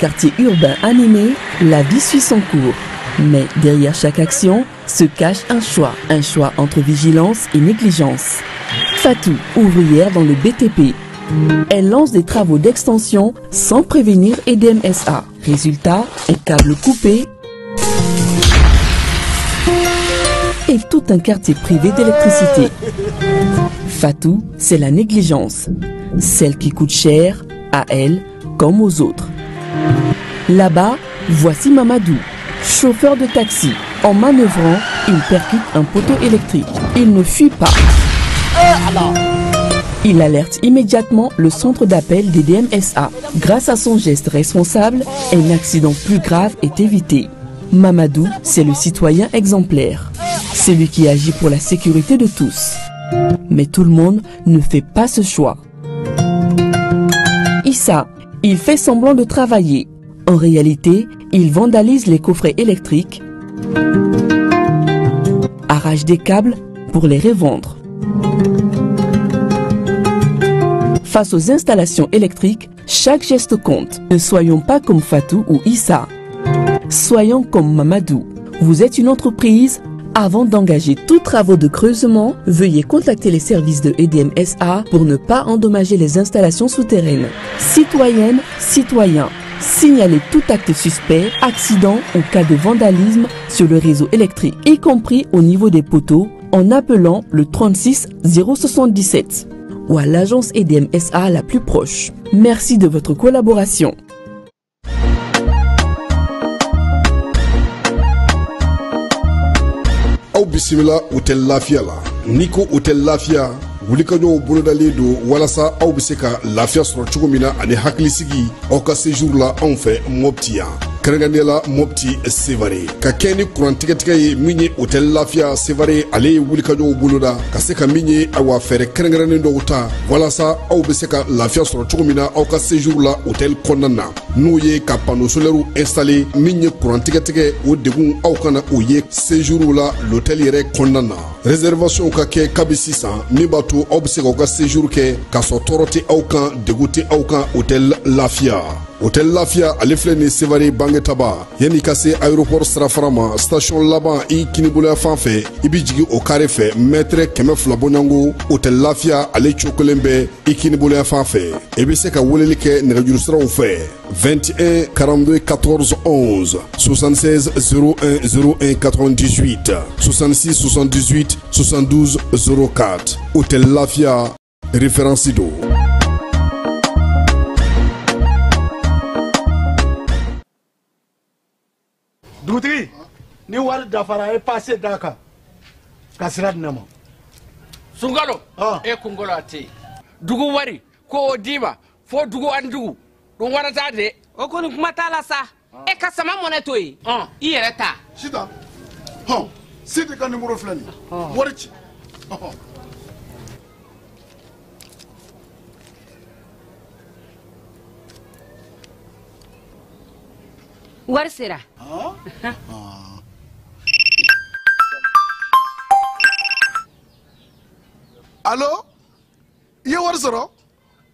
quartier urbain animé, la vie suit son cours. Mais derrière chaque action se cache un choix entre vigilance et négligence. Fatou, ouvrière dans le BTP. Elle lance des travaux d'extension sans prévenir EDMSA. Résultat, un câble coupé et tout un quartier privé d'électricité. Fatou, c'est la négligence, celle qui coûte cher à elle comme aux autres. Là-bas, voici Mamadou, chauffeur de taxi. En manœuvrant, il percute un poteau électrique. Il ne fuit pas. Il alerte immédiatement le centre d'appel des DMSA. Grâce à son geste responsable, un accident plus grave est évité. Mamadou, c'est le citoyen exemplaire. Celui qui agit pour la sécurité de tous. Mais tout le monde ne fait pas ce choix. Issa, il fait semblant de travailler. En réalité, il vandalise les coffrets électriques, arrache des câbles pour les revendre. Face aux installations électriques, chaque geste compte. Ne soyons pas comme Fatou ou Issa. Soyons comme Mamadou. Vous êtes une entreprise. Avant d'engager tous travaux de creusement, veuillez contacter les services de EDMSA pour ne pas endommager les installations souterraines. Citoyennes, citoyens, signalez tout acte suspect, accident ou cas de vandalisme sur le réseau électrique, y compris au niveau des poteaux, en appelant le 36 077 ou à l'agence EDMSA la plus proche. Merci de votre collaboration. Aw bisimila Hôtel Lafia la. N'i ko Hôtel Lafia, wulikajɔw bolodalen don walasa aw bɛ se ka lafiya sɔrɔ cogo min na ani hakilisigi aw ka séjour la anw fɛ Mopti yan, kɛrɛnkɛrɛnnenya la Mopti Sevare, ka kɛ ni kuran tigɛtigɛ ye. Min ye Hôtel Lafia Sevare, ale ye wulikajɔw boloda ka se ka min ye, ayiwa, fɛɛrɛ kɛrɛnkɛrɛnnen dɔw ta walasa aw bɛ se ka lafiya sɔrɔ cogo min na aw ka séjour la hôtel kɔnɔna na, n'o ye ka panneau solaire installé. Min ye kuran tigɛtigɛ, o degun aw kana o ye séjour la l'hôtel yɛrɛ kɔnɔna na. Réservation ka kɛ kabi sisan, min b'a to aw bɛ se k'aw ka séjour kɛ k'a sɔrɔ tɔɔrɔ tɛ aw kan, degun tɛ aw kan. Hôtel Lafia, Hôtel Lafia, ale filɛ nin Sevare Bangetaba, yanni ka se aéroport sirafara ma, station laban i kiniboloya fan fɛ, i bɛ jigin o carré fɛ, mètre 200 bɔɲɔgɔnko, Hôtel Lafia ale cokolen bɛ i kiniboloya fan fɛ. I bɛ se ka weleli kɛ nɛgɛjuru siraw fɛ: 21 42 14 11, 76 01 01 98, 66 78 72 04. Hôtel Lafia, référence don. Dugutigi, ni wari dafara, e passe d'a kan ka sira di ne ma. Sunkalo, e kunkolo a tɛ yen. Dugu wari ko o d'i ma fo dugu ani dugu dun wara t'a de. O kɔni kuma t'a la sa. E ka sama mɔnɛ to yen, i yɛrɛ ta. Sitan hɔn, Sidi ka nimoro filɛ nin ye, wari ci. Ɔhɔn. Wari sera. Allo, i ye wari sɔrɔ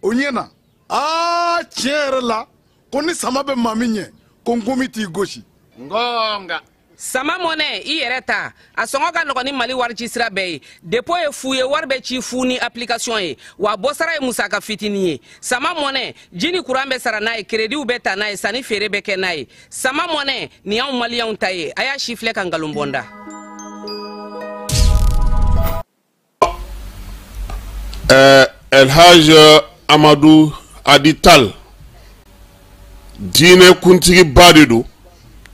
o ɲɛ na. Aa, tiɲɛ yɛrɛ la, ko ni sama bɛ maa min ɲɛ, ko nkomi t'i gosi. Ngɔnga. Sama mɔnɛ, i yɛrɛ ta, a sɔngɔ ka nɔgɔn ni Mali wari ci sira bɛɛ ye. Dépôt ye fu ye, wari bɛ ci fu ni application ye, wa bɔsara ye musaka fitinin ye. Sama mɔnɛ, ji ni kuran bɛ sara n'a ye, créditw bɛ ta n'a ye, sanni feere bɛ kɛ n'a ye. Sama mɔnɛ nin y'anw maliyɛnw ta ye. A y'a si filɛ ka nkalon bɔ n da. El Hadj Amadou Hady Tall, diinɛ kuntigiba de don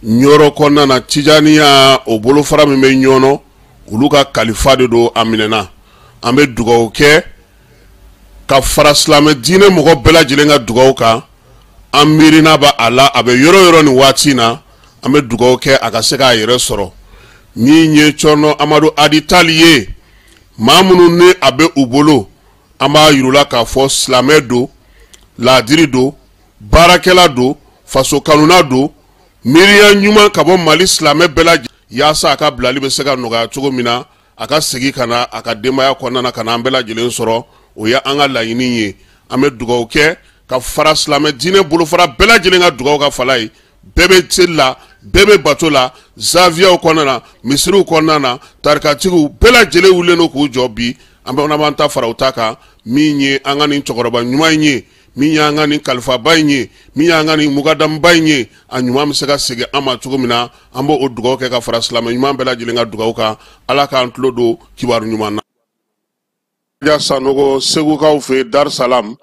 Ɲɔrɔ kɔnɔna na. Tijaniya o bolofara min bɛ Ɲɔnɔ, olu ka kalifa de don. A minɛna, an bɛ dugawu kɛ ka fara silamɛ diinɛ mɔgɔ bɛɛ lajɛlen ka dugawu kan. An miirina b'a a la, a bɛ yɔrɔ yɔrɔ nin waati in na, an bɛ dugawu kɛ a ka se k'a yɛrɛ sɔrɔ. Min ye Cɔrɔnɔ Amadu Hady Tall ye, maa minnu ni a bɛ u bolo, an b'a yir'u la k'a fɔ silamɛ don, laadiri don, baarakɛla don, faso kanuna don, miiriya ɲuman ka bɔ Mali silamɛ bɛɛ lajɛlen yaasa a ka bilali bɛ se ka nɔgɔya cogo min na, a ka segin ka na a ka denbaya kɔnɔna na, ka na an bɛɛ lajɛlen sɔrɔ. O ye an ka laɲini ye. An bɛ dugawu kɛ Ka fara silamɛ diinɛ bolofara bɛɛ lajɛlen ka dugawu ka fala ye. Bɛɛ bɛ seli la, bɛɛ bɛ bato la, zaviyaw kɔnɔna na, misiriw kɔnɔna na, tarikatigiw bɛɛ lajɛlen wulilen don k'u jɔ bi. An bɛ b'an ta fara u ta kan, min ye an ka nin cɛkɔrɔba ɲuman in ye, min y'an ka nin kalifaba in ye, min y'an ka nin mukadamuba in ye, a ɲuman bɛ se ka segin an ma cogo min na. An b'o dugawu kɛ ka fara silamɛ ɲuman bɛɛ lajɛlen ka dugawu kan. Ala k'an tulo don kibaru ɲuman na. Ja Sanogo, Segukaw fɛ Dar Salam,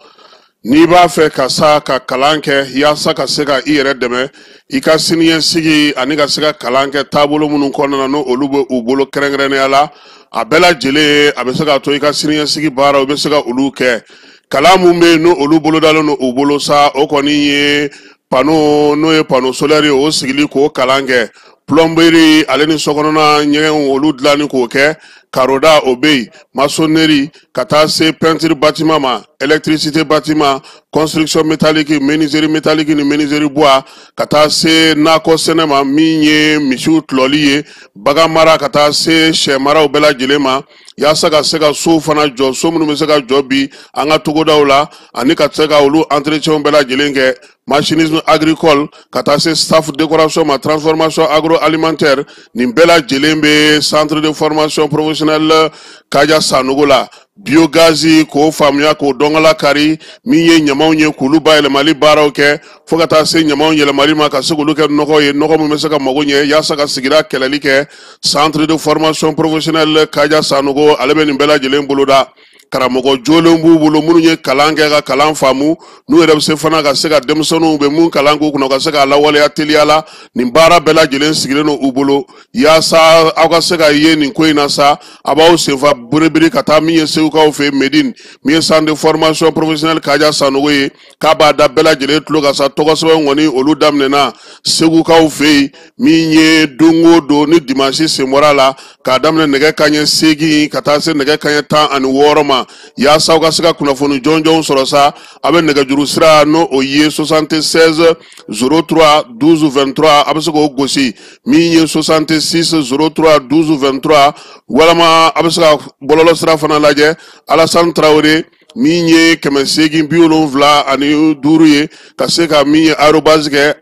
n'i b'a fɛ ka sa ka kalan kɛ yaasa ka se ka i yɛrɛ dɛmɛ i ka siniɲɛsigi ani ka se ka kalan kɛ taabolo minnu kɔnɔna na, n'o olu bɛ u bolo kɛrɛnkɛrɛnnenya la, a bɛɛ lajɛlen a bɛ se k'a to i ka siniɲɛsigi baaraw i bɛ se ka olu kɛ. Kalan mun bɛ yen n'o olu bolodalen don u bolo sa, o kɔni ye panneau, n'o ye panneau solaire ye, o sigili k'o kalan kɛ, plomberie ale ni sokɔnɔna ɲɛgɛnw olu dilanni k'o kɛ, karoda o bɛ yen, maçonnerie ka taa se peinture bâtiment ma, électricité bâtiment, construction métallique, menuiserie métallique ni menuiserie bois, ka taa se nakɔ sɛnɛ ma, min ye misiw tulɔli ye, bagan mara, ka taa se sɛ maraw bɛɛ lajɛlen ma, yaasa ka se ka sow fana jɔ, so minnu bɛ se ka jɔ bi an ka togodaw la, ani ka se ka olu entretien bɛɛ lajɛlen kɛ, machinisme agricole, ka taa se staff décoration ma, transformation agroalimentaire. Nin bɛɛ lajɛlen bɛ centre de formation professionnelle Kaja Sanogo la. Biogazi k'o faamuya k'o dɔnkala kari, min ye ɲamaw ye k'olu bayɛlɛmali baaraw kɛ, fo ka taa se ɲamaw yɛlɛmali ma ka se k'olu kɛ nɔgɔ ye, nɔgɔ min bɛ se ka mago ɲɛ yaasa ka sigida kɛlɛli kɛ. Centre de formation professionnelle Kaja Sanogo, ale bɛ nin bɛɛ lajɛlen boloda. Karamɔgɔ jolenw b'u bolo minnu ye kalan kɛ ka kalan faamu, n'u yɛrɛ bɛ se fana ka se ka denmisɛnninw bɛ mun kalan k'u kunna ka se k'a lawaleya teliya la. Nin baara bɛɛ lajɛlen sigilen don u bolo yaasa aw ka se ka ye nin ko in na sa. A b'aw senfa biribiri ka taa min ye Segukaw fɛ Medine, min ye centre de formation professionnelle Kaja Sanogo ye, k'a b'a da bɛɛ lajɛlen tulo kan sa. Tɔgɔ sɛbɛn kɔni olu daminɛna Segukaw fɛ yen, min ye don o don ni dimanche sen bɔra a la, k'a daminɛ nɛgɛ kanɲɛ 8 ka taa se nɛgɛ kanɲɛ 16 ma, yaasa aw ka se ka kunnafoni jɔnjɔnw sɔrɔ sa. A bɛ nɛgɛjuru sira n'o o ye 76 03 12 23, a bɛ se k'o gosi, min ye 66 03 12 23, walama a bɛ se ka bɔlɔlɔ sira fana lajɛ, Alassane Traoré, min ye 875 ye, ka se ka min ye arobase kɛ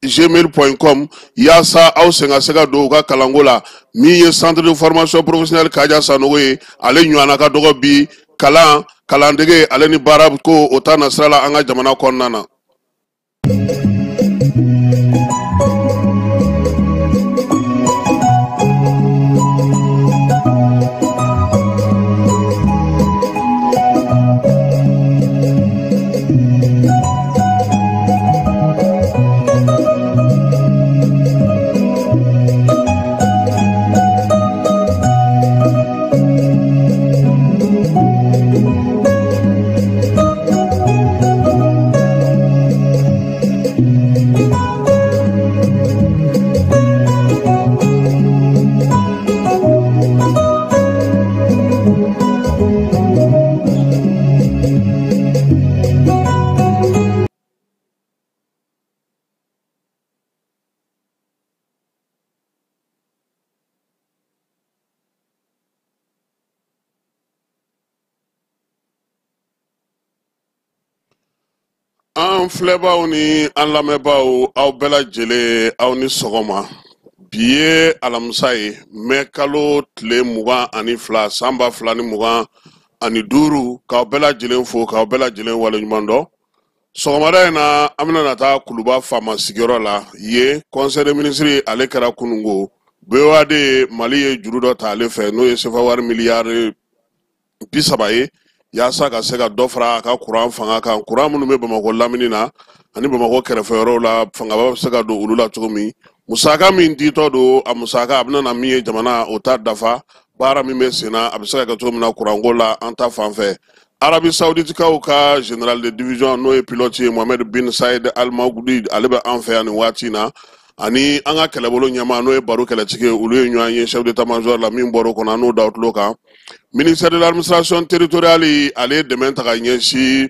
gmail.com, yaasa aw sen ka se ka don u ka kalanko la. Min ye centre de formation professionnelle Kaja Sanogo ye, ale ɲɔgɔnna ka dɔgɔ bi kalan kalandege ale ni baara ko o ta nasira la an ka jamana kɔnɔna na. An filɛbaaw ni an lamɛnbaaw, aw bɛɛ lajɛlen aw ni sɔgɔma. Bi ye alamisa ye, mɛ kalo tile 22 san 2025. K'aw bɛɛ lajɛlen fo, k'aw bɛɛ lajɛlen waleɲuman dɔn. Sɔgɔmada in na, an bɛna na taa Kuluba faama sigiyɔrɔ la yen. Conseil des ministres ale kɛra kunungo. BOAD, Mali ye juru dɔ ta ale fɛ, n'o ye sefa wari miliyari 30 ye, yaasa ka se ka dɔ fara a ka kuran fanga kan. Kuran minnu bɛ Bamakɔ lamini na ani Bamakɔ kɛrɛfɛ yɔrɔw la, fangaba bɛ se ka don olu la cogo min. Musaka min ditɔ don, a musaka a bɛna na min ye jamana o ta dafa. Baara min bɛ sen na, a bɛ se ka kɛ cogo min na kuranko la an ta fan fɛ. Arabi Saouditikaw ka général de division, n'o ye pilote ye, Mohamed bin Saïd Al Magoudi, ale bɛ an fɛ yan nin waati in na, ani an ka kɛlɛbolo ɲɛmaa, n'o ye baro kɛlɛtigi ye, olu ye ɲɔgɔn ye chef d'état major la. Min bɔr'o kɔnɔ, an n'o da tulo kan. Ministère de l'administration territoriale, ale ye dɛmɛ ta ka ɲɛsin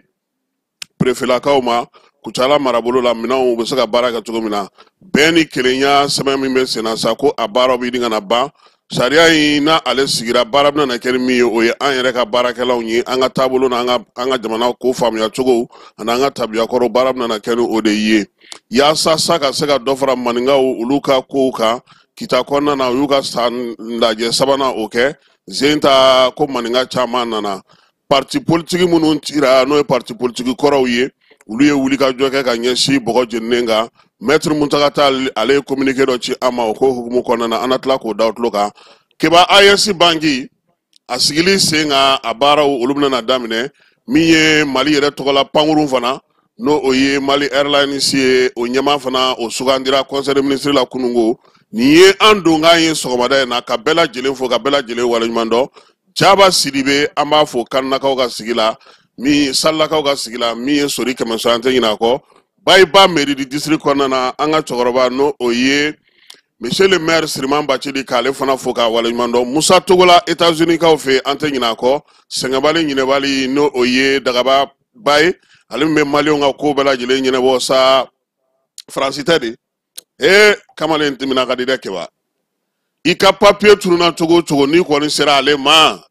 préfet-lakaw ma Kucala marabolo la, minɛnw u bɛ se ka baara kɛ cogo min na. Bɛn ni kelenya sɛbɛn min bɛ sen na sa, ko a baaraw bɛ ɲini ka na ban. Sariya in n'a ale sigira, baara bɛna na kɛ ni min ye, o ye an yɛrɛ ka baarakɛlaw ye, an ka taabolo n'an ka an ka jamana ko faamuya cogo ani an ka tabiya kɔrɔ, baara bɛna na kɛ ni o de ye yaasa sa ka se ka dɔ fara maninkaw olu ka kow kan. Kita kɔnɔna na, u y'u ka san lajɛ sabanan o kɛ zen ta ko maninka caman nana. Parti politiki minnu cira, n'o ye parti politiki kɔrɔw ye, olu ye wulikajɔ kɛ ka ɲɛsin bɔgɔ jeninen kan. Maître Muntaga Tall, ale ye communiqué dɔ ci an ma o ko hukumu kɔnɔna na. An na tila k'o da o tulo kan. Keba, AES banki a sigili sen kan, a baaraw olu bɛna na daminɛ. Min ye Mali yɛrɛ tɔgɔla pankurun fana, n'o o ye Mali Airlines ye, o ɲɛmaa fana o sugandira conseil des ministres la kununko. Nin ye an donkan ye sɔgɔmada in na, ka bɛɛ lajɛlen fo, ka bɛɛ lajɛlen waleɲuman dɔn. Jaba Sidibe, an b'a fo Kanakaw ka sigi la, min Salakaw ka sigi la, min ye Sori Kɛmɛso, an tɛ ɲinɛ a kɔ. Bayiba mairie du district kɔnɔna na, an ka cɛkɔrɔba, n'o o ye monsieur le maire Siriman Bacili, k'ale fana fo k'a waleɲuman dɔn. Musa Togola, États-Unis kaw fɛ, an tɛ ɲinɛ a kɔ. Sɛgɛnbali ɲinɛbali, n'o o ye Dagaba ba ye, ale min bɛ maliyɛnw ka ko bɛɛ lajɛlen ɲɛnabɔ sa, Faransi tɛ de. Ee, kamalen timina ka di dɛ. Keba, i ka papiye tununa cogo o cogo, n'i kɔni sera ale ma,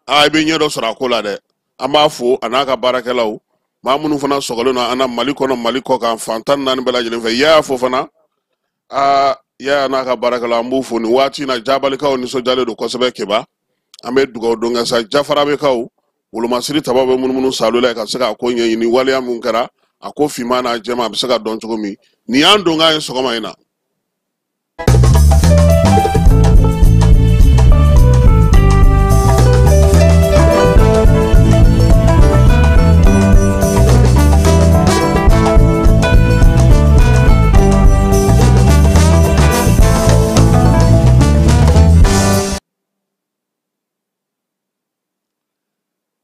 aa, i bɛ ɲɛ dɔ sɔrɔ a ko la dɛ. An b'a fo a n'a ka baarakɛlaw, maa minnu fana sɔgɔlen don an na Mali kɔnɔ, Mali kɔ kan, fan 14 bɛɛ lajɛlen fɛ. Yaya fo fana, aa, Yaya n'a ka baarakɛlaw, an b'u fo nin waati in na. Jabalikaw nisɔndiyalen don kosɛbɛ. Keba, an bɛ dugawu don kɛ sa. Jafarabekaw wolomasiri taba bɛ munumunu salo la ka se k'a ko ɲɛɲini, waleya mun kɛra a ko finman n'a jɛman, a bɛ se ka dɔn cogo min. Nin y'an donkan ye sɔgɔma in na.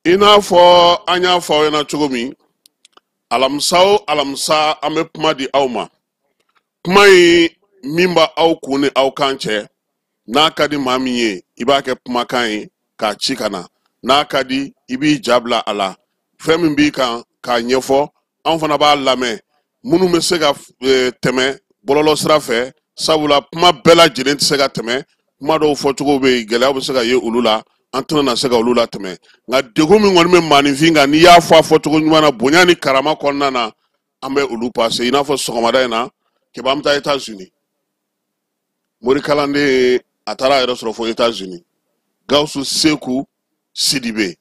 I n'a fɔ an y'a fɔ aw ɲɛna cogo min, alamisa o alamisa, an bɛ kuma di aw ma. Kuma in min b'a aw kun ni aw kan cɛ, n'a ka di maa min ye, i b'a kɛ kumakan ye k'a ci ka na. N'a ka di, i b'i ja bila a la, fɛn min b'i kan k'a ɲɛfɔ, anw fana b'a lamɛn. Minnu bɛ se ka tɛmɛ bɔlɔlɔ sira fɛ, sabula kuma bɛɛ lajɛlen tɛ se ka tɛmɛ, kuma dɔw fɔcogo bɛ yen, gɛlɛyaw bɛ se ka ye olu la, an tɛna na se ka olu latɛmɛ. Nka degun min kɔni bɛ maaninfin kan, n'i y'a fɔ a fɔcogo ɲuman na, bonya ni karama kɔnɔna na, an bɛ olu pase. I n'a fɔ sɔgɔmada in na, Keba, an bɛ taa États-Unis. Morikalanden, a taara a yɛrɛ sɔrɔ fo États-Unis. Gawusu Seku Sidibe,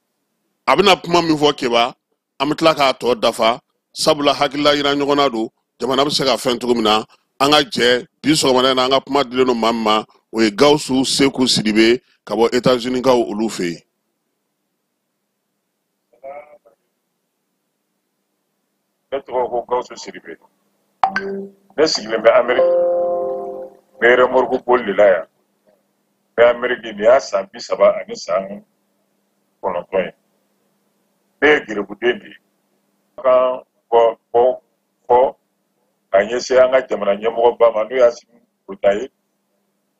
a bɛna kuma min fɔ, Keba, an bɛ tila k'a tɔ dafa, sabula hakilila yira ɲɔgɔn na don, jamana bɛ se ka fɛn cogo min na. An ka jɛ bi sɔgɔmada in na, an ka kuma dilen don maa min ma, o ye Gawusu Seku Sidibe ka bɔ États-Unis kaw olu fɛ yen. Ne tɔgɔ ko Gawusu Sidibe, ne sigilen bɛ Ameriki, n bɛ remorque boli de la yan. N bɛ Ameriki, nin y'a san 30 ani san 9 ye. Ne ye gerebuden de ye. Kan bɔ bɔ fɔ ka ɲɛsin an ka jamana ɲɛmɔgɔba ma, n'o ye Asimi Goyita ye,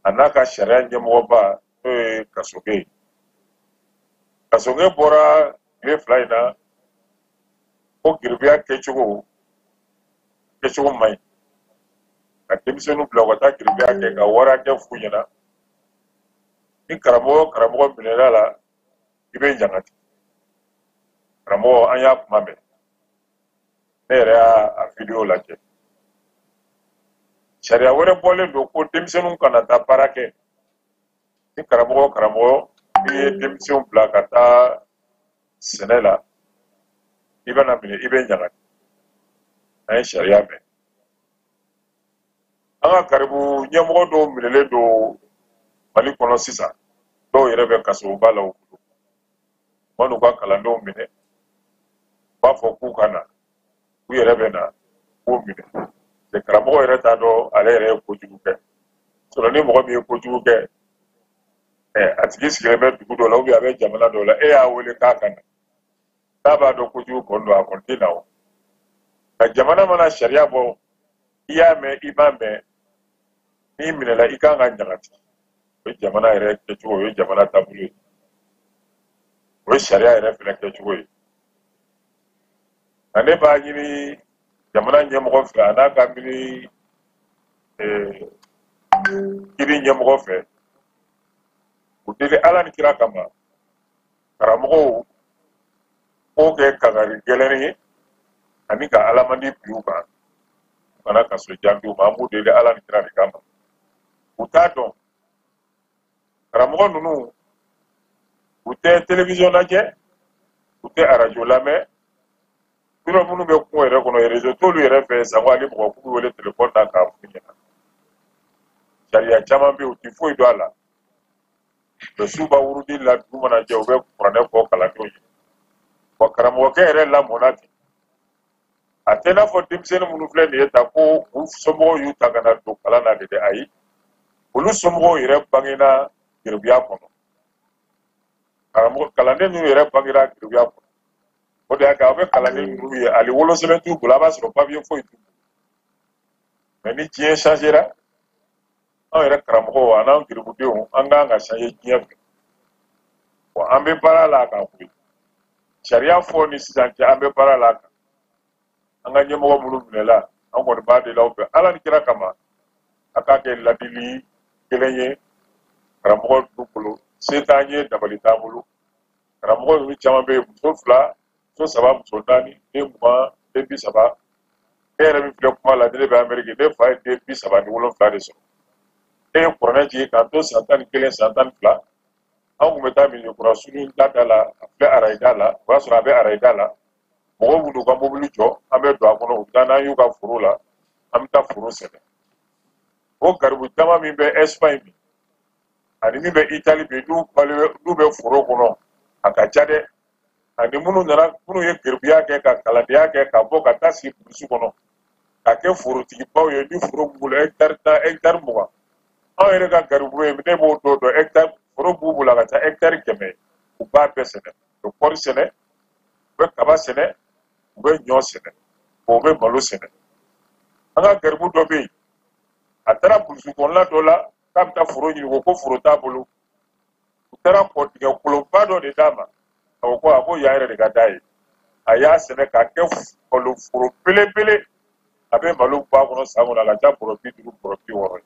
a n'a ka sariya ɲɛmɔgɔba, n'o ye Kasoge ye. Kasoge bɔra tile 2 in na ko gerebuya kɛcogo kɛcogo man ɲi, ka denmisɛnninw bila u ka taa gerebuya kɛ ka wari hakɛ f'u ɲɛna. Ni karamɔgɔ karamɔgɔ minɛla la, i bɛ ɲangati. Karamɔgɔ, an y'a kuma mɛn, ne yɛrɛ y'a a video lajɛ. Sariya wɛrɛ bɔlen don ko denmisɛnninw kana taa baara kɛ. Ni karamɔgɔ karamɔgɔ n'i ye denmisɛnw bila ka taa sɛnɛ la, i bɛna minɛ, i bɛ ɲangati. An ye sariya mɛn. An ka garibu ɲɛmɔgɔ dɔw minɛlen don Mali kɔnɔ sisan, dɔw yɛrɛ bɛ kasoba la u bolo. U man'u ka kalandenw minɛ, u b'a fɔ k'u ka na, u yɛrɛ bɛ na k'u minɛ. Karamɔgɔ yɛrɛ t'a dɔn ale yɛrɛ ye kojugu kɛ. Sɔrɔ ni mɔgɔ min ye kojugu kɛ, a tigi sigilen bɛ dugu dɔ la, a bɛ jamana dɔ la, e y'a wele k'a ka na, n'a b'a dɔn kojugu kɔni don, a kɔni tɛ na o. Nka jamana mana sariya bɔ, i y'a mɛn, i m'a mɛn, n'i minɛla, i kan ka ɲagati. O ye jamana yɛrɛ kɛcogo, o ye jamana taabolo ye, o ye sariya yɛrɛ fɛnɛ kɛcogo ye. Nka ne b'a ɲini jamana ɲɛmɔgɔ fɛ, a n'a ka mini kiri ɲɛmɔgɔ fɛ. U deli Ala ni kira kama, karamɔgɔw k'o kɛ kangari gɛlɛn ye ani ka alamandi bi u kan, u kana kaso jan d'u ma. An b'u deli Ala ni kira de kama. U t'a dɔn, karamɔgɔ ninnu u tɛ télévision lajɛ, u tɛ arajo lamɛn. Yɔrɔ minnu bɛ kungo yɛrɛ kɔnɔ, réseau t'olu yɛrɛ fɛ, sango hali mɔgɔ k'u wele téléphone na k'a f'u ɲɛna. Sariya caman bɛ yen, u tɛ foyi dɔn a la. U bɛ suba wurudi la, dugu mana jɛ, u bɛ kuranɛ fɔ kalandenw ye. Wa karamɔgɔkɛ yɛrɛ lamɔnna ten. A tɛ n'a fɔ denmisɛnnin minnu filɛ nin ye tan ko u somɔgɔw y'u ta ka na don kalan na de dɛ, ayi. Olu somɔgɔw yɛrɛ bangena geribuya kɔnɔ. Karamɔgɔ kalanden ninnu yɛrɛ bangera geribuya kɔnɔ. O de y'a kɛ aw bɛ kalanden ninnu ye, hali wolosɛbɛn t'u bolo, a b'a sɔrɔ papiye foyi t'u bolo. Mɛ ni diɲɛ changera, anw yɛrɛ karamɔgɔw an'an geribudenw, an kan ka changer diɲɛ fɛ. Wa an bɛ baara la a kan koyi. Sariya fɔ ni sisan cɛ, an bɛ baara la a kan. An ka ɲɛmɔgɔ minnu minɛla, an kɔni b'a deli aw fɛ Ala ni kira kama, a k'a kɛ ladili kelen ye karamɔgɔ ninnu bolo. Se t'an ye, dabali t'an bolo. Karamɔgɔ ninnu caman bɛ yen, muso 2, muso 3, muso 4, den 20, den 30. E yɛrɛ min filɛ kuma la, ne bɛ Ameriki, ne fa ye den 37 de sɔrɔ. Ne ye kuranɛ jigin k'an to san 11, san 12. Anw tun bɛ taa Miɲɛkura sulu da da la, a filɛ arayida la, o y'a sɔrɔ a bɛ arayida la. Mɔgɔw b'u ka mobili jɔ, an bɛ don a kɔnɔ, u bɛ taa n'an y'u ka foro la, an bɛ taa foro sɛnɛ. O garibu caman min bɛ Espagne bi, ani min bɛ Italie bi, n'u bɛ foro kɔnɔ, a ka ca dɛ. Ani minnu nana, minnu ye garibuya kɛ ka kalandenya kɛ ka bɔ ka taa sigi burusi kɔnɔ, ka kɛ forotigibaw ye, ni foro b'u bolo hɛkitari 10, hɛkitari 20. Anw yɛrɛ ka garibu ye, ne b'o dɔw dɔn, hɛkitari foro b'u bolo a ka ca hɛkitari 100, u b'a bɛɛ sɛnɛ. U bɛ kɔɔri sɛnɛ, u bɛ kaba sɛnɛ, u bɛ ɲɔ sɛnɛ, u bɛ malo sɛnɛ. An ka garibu dɔ bɛ yen, a taara burusi kɔnɔna dɔ la k'a bɛ taa foro ɲini, ko foro t'a bolo. U taara kɔtigɛ kolonba dɔ de d'a ma. A ko a ko yan yɛrɛ de ka d'a ye. A y'a sɛnɛ k'a kɛ malo foro belebele. A bɛ malo bɔ a kɔnɔ san kɔnɔ, a ka ca bɔrɔ 50, bɔrɔ 60 ye.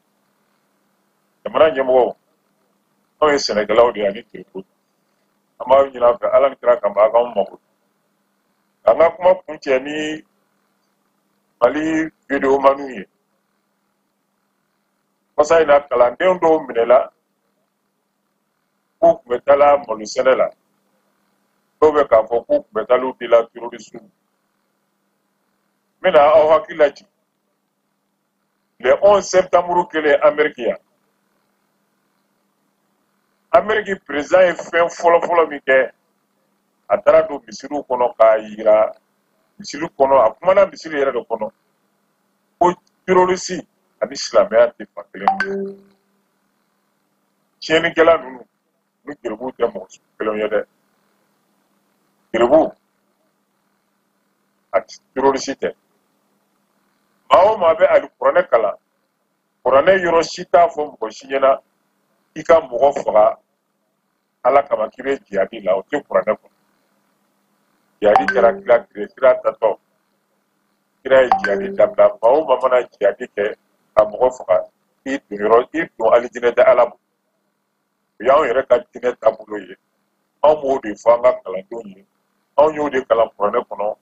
Jamana ɲɛmɔgɔw, anw ye sɛnɛkɛlaw de ye ani geribu. An b'aw ɲini aw fɛ Ala ni kira kama, aw k'anw mako. K'an ka kuma kuncɛ ni Mali videomaniw ye. Kɔsa in na, kalanden dɔw minɛla k'u tun bɛ taa la malo sɛnɛ la. Dɔw bɛ k'a fɔ k'u tun bɛ taa l'u di la terroriste. N bɛna aw hakili lajigin. Le 11 septembre kɛlen Amérique yan, Amérique président ye fɛn fɔlɔ-fɔlɔ min kɛ, a taara don misiriw kɔnɔ k'a yira misiri kɔnɔ, a kumana misiri yɛrɛ de kɔnɔ ko terroriste ani silamɛya tɛ fan kelen. Tiɲɛnikɛla ninnu ni geribuw tɛ mɔgɔ sugu kelen ye dɛ. Geribu a terroriste tɛ. Maa o maa bɛ alikuranɛ kalan, kuranɛ yɔrɔ si t'a fɔ mɔgɔ si ɲɛna k'i ka mɔgɔ faga Ala kama k'i bɛ jihadi la, o tɛ kuranɛ kɔnɔ. Jihadi kɛra kira tile, kira tatɔ, kira ye jihadi dabila. Maa o maa mana jihadi kɛ ka mɔgɔ faga, i don yɔrɔ, i don alijinɛ tɛ Ala bolo. O y'anw yɛrɛ ka diinɛ taabolo ye. Anw b'o de fɔ an ka kalandenw ye, anw y'o de kalan kuranɛ kɔnɔ,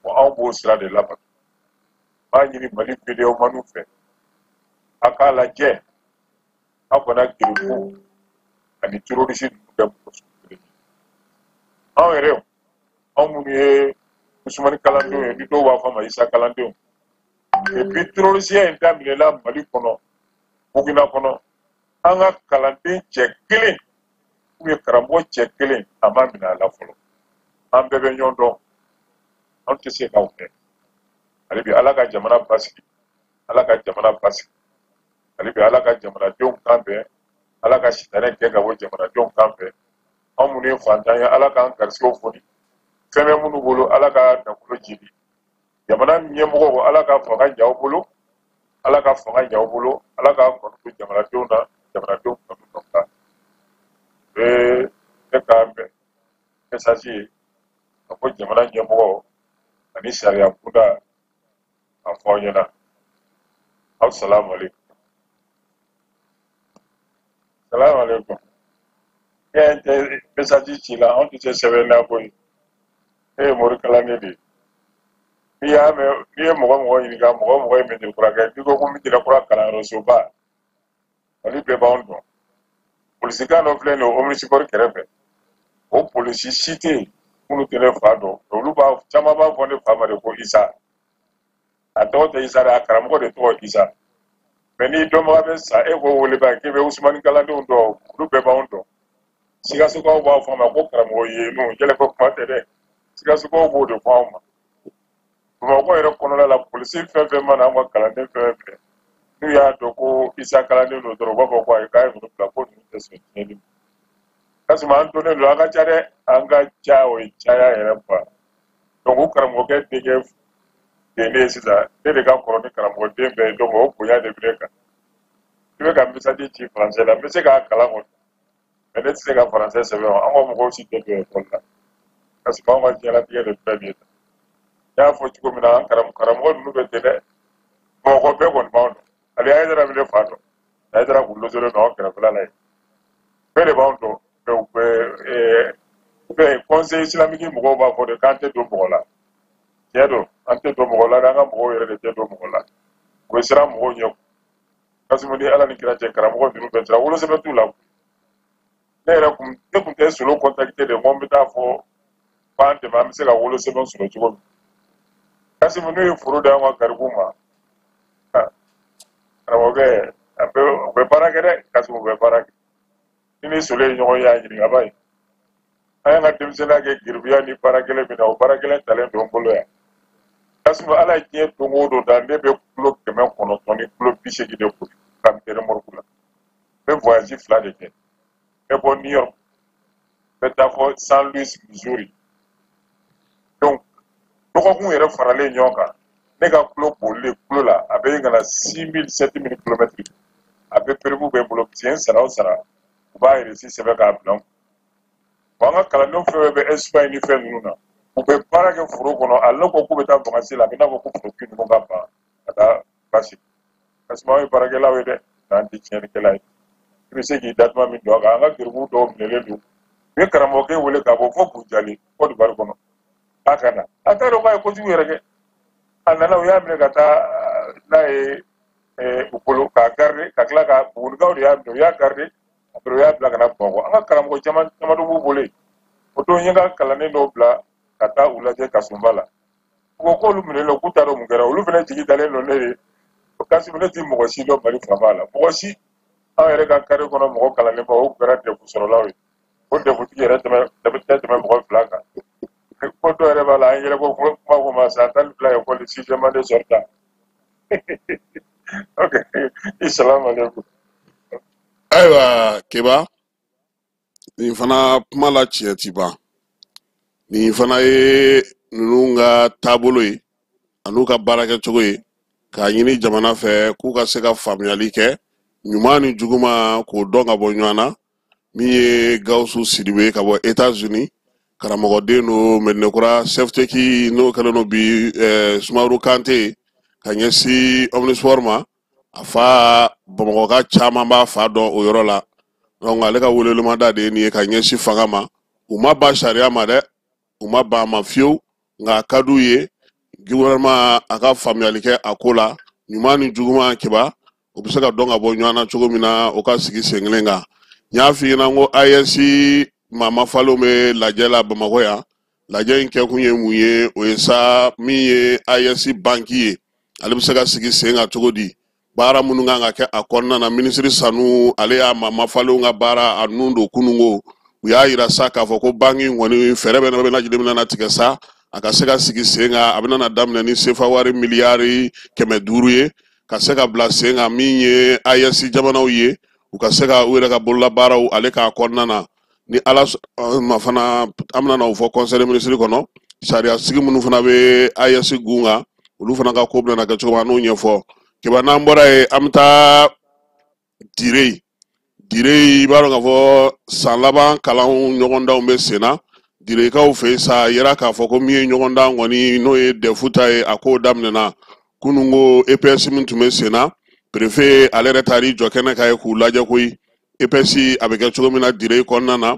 wa anw b'o sira de labato. N b'a ɲini Mali videomaniw fɛ, a k'a lajɛ, aw kana geribu ani terroriste ninnu kɛ mɔgɔ sugu kelen ye. Anw yɛrɛ, anw minnu ye Usumani kalandenw ye, ni dɔw b'a fɔ a ma Isa kalandenw. Et puis terrorisiya in daminɛna Mali kɔnɔ, Burkina kɔnɔ, an ka kalanden cɛ kelen ou bien karamɔgɔ cɛ kelen, a ma minɛ a la fɔlɔ. An bɛɛ bɛ ɲɔgɔn dɔn, anw tɛ se k'aw kɛ. Hali bi Ala ka jamana basigi, Ala ka jamana basigi. Hali bi Ala ka jamanadenw kan bɛn, Ala ka sitanɛ gɛn ka bɔ jamanadenw kan fɛ. Anw minnu ye fantan ye, Ala k'an garisigɛw foni. Fɛn bɛ minnu bolo, Ala ka nafolo jidi. Jamana ɲɛmɔgɔw, Ala ka fanga ɲɛ aw bolo, Ala ka fanga ɲɛ aw bolo, Ala k'an kanu don jamanadenw na, jamanadenw kanu don kan. O ye ne ka message ye ka fɔ jamana ɲɛmɔgɔw ani sariya kunda a fɔ aw ɲɛna. Aw salamu aleykum. Salamu aleykum. E tɛ message ci la, anw tɛ se sɛbɛn na koyi. E ye morikalannen de ye. N'i y'a mɛn, n'i ye mɔgɔ mɔgɔ ɲininka, mɔgɔ mɔgɔ ye Medinakura kɛ, n'i ko ko Medinakura kalanyɔrɔsoba, Mali bɛɛ b'anw dɔn. Polisikan dɔ filɛ nin ye Omnisport kɛrɛfɛ, o polisi si tɛ yen minnu tɛ ne fa dɔn. Olu b'a caman b'a fɔ ne fa ma de ko Isa. A tɔgɔ tɛ Isa dɛ, a karamɔgɔ de tɔgɔ Isa. Mɛ n'i dɔnbaga bɛ sa, e ko wele ba k'i bɛ Usumani kalandenw dɔn, olu bɛɛ b'anw dɔn. Sikasokaw b'a fɔ a ma ko karamɔgɔ yenu, yɛlɛko kuma tɛ dɛ. Sikasokaw b'o de fɔ anw ma. Bamakɔ yɛrɛ kɔnɔna la, polisi fɛn fɛn mana anw ka kalanden fɛn fɛn minɛ, n'u y'a dɔn ko Isa kalanden don dɔrɔn, u b'a fɔ ko ayi, k'a ye ninnu bila, ko ninnu tɛ sɔn tiɲɛni ma. Kasuma an donnen don, an ka ca dɛ, an ka ca, o ye caya yɛrɛ ba. Donc o karamɔgɔkɛ denkɛ de ne ye sisan, ne de ka kɔrɔ ni karamɔgɔden bɛɛ ye, donc o bonya de bɛ ne kan. I bɛ ka message ci français la, n bɛ se k'a kalan kɔni, mais ne tɛ se ka français sɛbɛn o. An ka mɔgɔw si tɛ don école la. Kasuma anw ka diɲɛlatigɛ de filɛ nin ye tan. N y'a fɔ cogo min na, an karamɔgɔ ninnu bɛ ten dɛ. Bamakɔ bɛɛ kɔni b'anw dɔn. Hali Hayidara bɛ ne fa dɔn. Hayidara kun logelen don anw kɛrɛfɛla la yen. Bɛɛ de b'anw dɔn. Mais u bɛ bɛɛ conseil islamique mɔgɔw b'a fɔ de k'an tɛ don mɔgɔ la. Tiɲɛ don, an tɛ don mɔgɔ la dɛ, an ka mɔgɔw yɛrɛ de tɛ don mɔgɔ la. U bɛ siran mɔgɔw ɲɛ. Kasimu, ni Ala ni kira cɛ, karamɔgɔ ninnu bɛɛ siran, wolosɛbɛn t'u la. Ne yɛrɛ kun, ne kun tɛ Solo contacter de, ko n bɛ taa fɔ k'an dɛmɛ, an bɛ se ka wolosɛbɛn sɔrɔ cogo min. Kasimu, n'u ye foro d'an ka garibuw ma, karamɔgɔkɛ, a bɛ u bɛ baara kɛ dɛ. Kasimu, u bɛ baara kɛ. Ni ni Solo ye ɲɔgɔn ye, a ɲininka ba ye. An y'an ka denmisɛnninya kɛ geribuya ni baara gɛlɛn min na, o baara gɛlɛn talen don n bolo yan. Kasimu, Ala ye diɲɛ don o don da, ne bɛ kulo 900 ni kulo 80 de boli ka n remorque la. N bɛ voyage 2 de kɛ. N bɛ bɔ New York, n bɛ taa fɔ San Louis, Missouri. Donc dɔgɔkun yɛrɛ faralen ɲɔgɔn kan, ne ka kulo bolilen kulo la, a bɛ ka na 6000, 7000 kilomètres. A bɛ preuve bɛ n bolo, parce que n sara o sara, u b'a reçu sɛbɛn k'a bila n kun. Bon, an ka kalandenw fɛn fɛn bɛ Espagne ni fɛn ninnu na, u bɛ baara kɛ foro kɔnɔ. A n'o ko k'u bɛ taa vacances la, a bɛ n'a fɔ ko forotigi ninnu ka ban ka taa basi. Parce que anw ye baarakɛlaw ye dɛ, n'an tɛ tiɲɛnikɛla ye. I bɛ se k'i datuma min don a kan, an ka geribu dɔw minɛlen don. U ye karamɔgɔkɛ wele ka bɔ fo Bunjali, Côte d'Ivoire kɔnɔ, k'a ka na. A t'a dɔn k'a ye kojugu yɛrɛ kɛ. A nana, u y'a minɛ ka taa n'a ye u bolo k'a garder, ka tila ka Bugunikaw de y'a minɛ, u y'a garder, après u y'a bila ka na Bamakɔ. An ka karamɔgɔ caman caman dɔ b'u bolo yen. O don, n ye n ka kalanden dɔw bila ka taa u lajɛ Kasunba la. U ko k'olu minɛlen don, k'u t'a dɔn mun kɛra. Olu fana jigi dalen don ne ye. Kasimu, ne ti mɔgɔ si dɔn Mali faama la, mɔgɔ si. Anw yɛrɛ ka kare kɔnɔ, mɔgɔ kalanlenba, o kɛra DEF sɔrɔlaw ye. O DEF tigi yɛrɛ tɛmɛ tɛ tɛmɛ mɔgɔ 2 kan. Ko dɔw yɛrɛ b'a la, an yɛrɛ ko kuma ko ma san 12 école sixième année sortant. Ok, salamu aleykum. Ayiwa Keba, nin fana kuma la tiɲɛ ti ban. Nin fana ye ninnu ka taabolo ye an'u ka baarakɛcogo ye, k'a ɲini jamana fɛ k'u ka se ka faamuyali kɛ ɲuman ni juguman, k'o dɔn ka bɔ ɲɔgɔn na. Min ye Gawusu Sidibe ka bɔ États-Unis, karamɔgɔden don Medinekura Sɛfteki, n'o kɛlen don bi Sumaworo Kante ka ɲɛsin Omnisport ma. A fa, Bamakɔka caman b'a fa dɔn o yɔrɔ la. Donc ale ka welewelemada de ye nin ye ka ɲɛsin fanga ma. U ma ban sariya ma dɛ, u ma ban a ma fiyewu, nka a ka d'u ye gouvernement a ka faamuyali kɛ a ko la, ɲuman ni juguman, Keba, u bɛ se ka dɔn ka bɔ ɲɔgɔn na cogo min na, o ka sigi sen kelen kan. N y'a f'i ɲɛna ko AES maa mafalenw bɛ lajɛ la Bamakɔ yan. Lajɛ in kɛkun ye mun ye? O ye sa min ye AES banki ye, ale bɛ se ka sigi sen kan cogo di, baara minnu kan ka kɛ a kɔnɔna na. Minisiri Sanu, ale y'a maa mafalenw ka baara a nun don kununko. U y'a yira sa k'a fɔ ko banki in kɔni, fɛɛrɛ bɛ bɛ lajɛlen bɛna tigɛ sa a ka se ka sigi sen kan. A bɛna na daminɛ ni sefa wari miliyari 500 ye ka se ka bila sen kan, min ye AES jamanaw ye, u ka se ka u yɛrɛ ka bololabaaraw ale k'a kɔnɔna na. Ni Ala ma fana, an bɛna na o fɔ conseil des ministres kɔnɔ. Sariya sigi minnu fana bɛ AES gun kan, olu fana ka ko bɛna kɛ cogo min, an n'o ɲɛfɔ. Keba, n'an bɔra yen, an bɛ taa Dire. Dire, i b'a dɔn k'a fɔ san laban kalanw ɲɔgɔndanw bɛ sen na Direkaw fɛ yen sa. A yira k'a fɔ ko min ye ɲɔgɔndan kɔni, n'o ye DEF ta ye, a k'o daminɛna kununko. EPS min tun bɛ sen na, préfet ale yɛrɛ taar'i jɔ kɛnɛ kan ye k'u lajɛ koyi. EPS a bɛ kɛ cogo min na dire kɔnɔna na,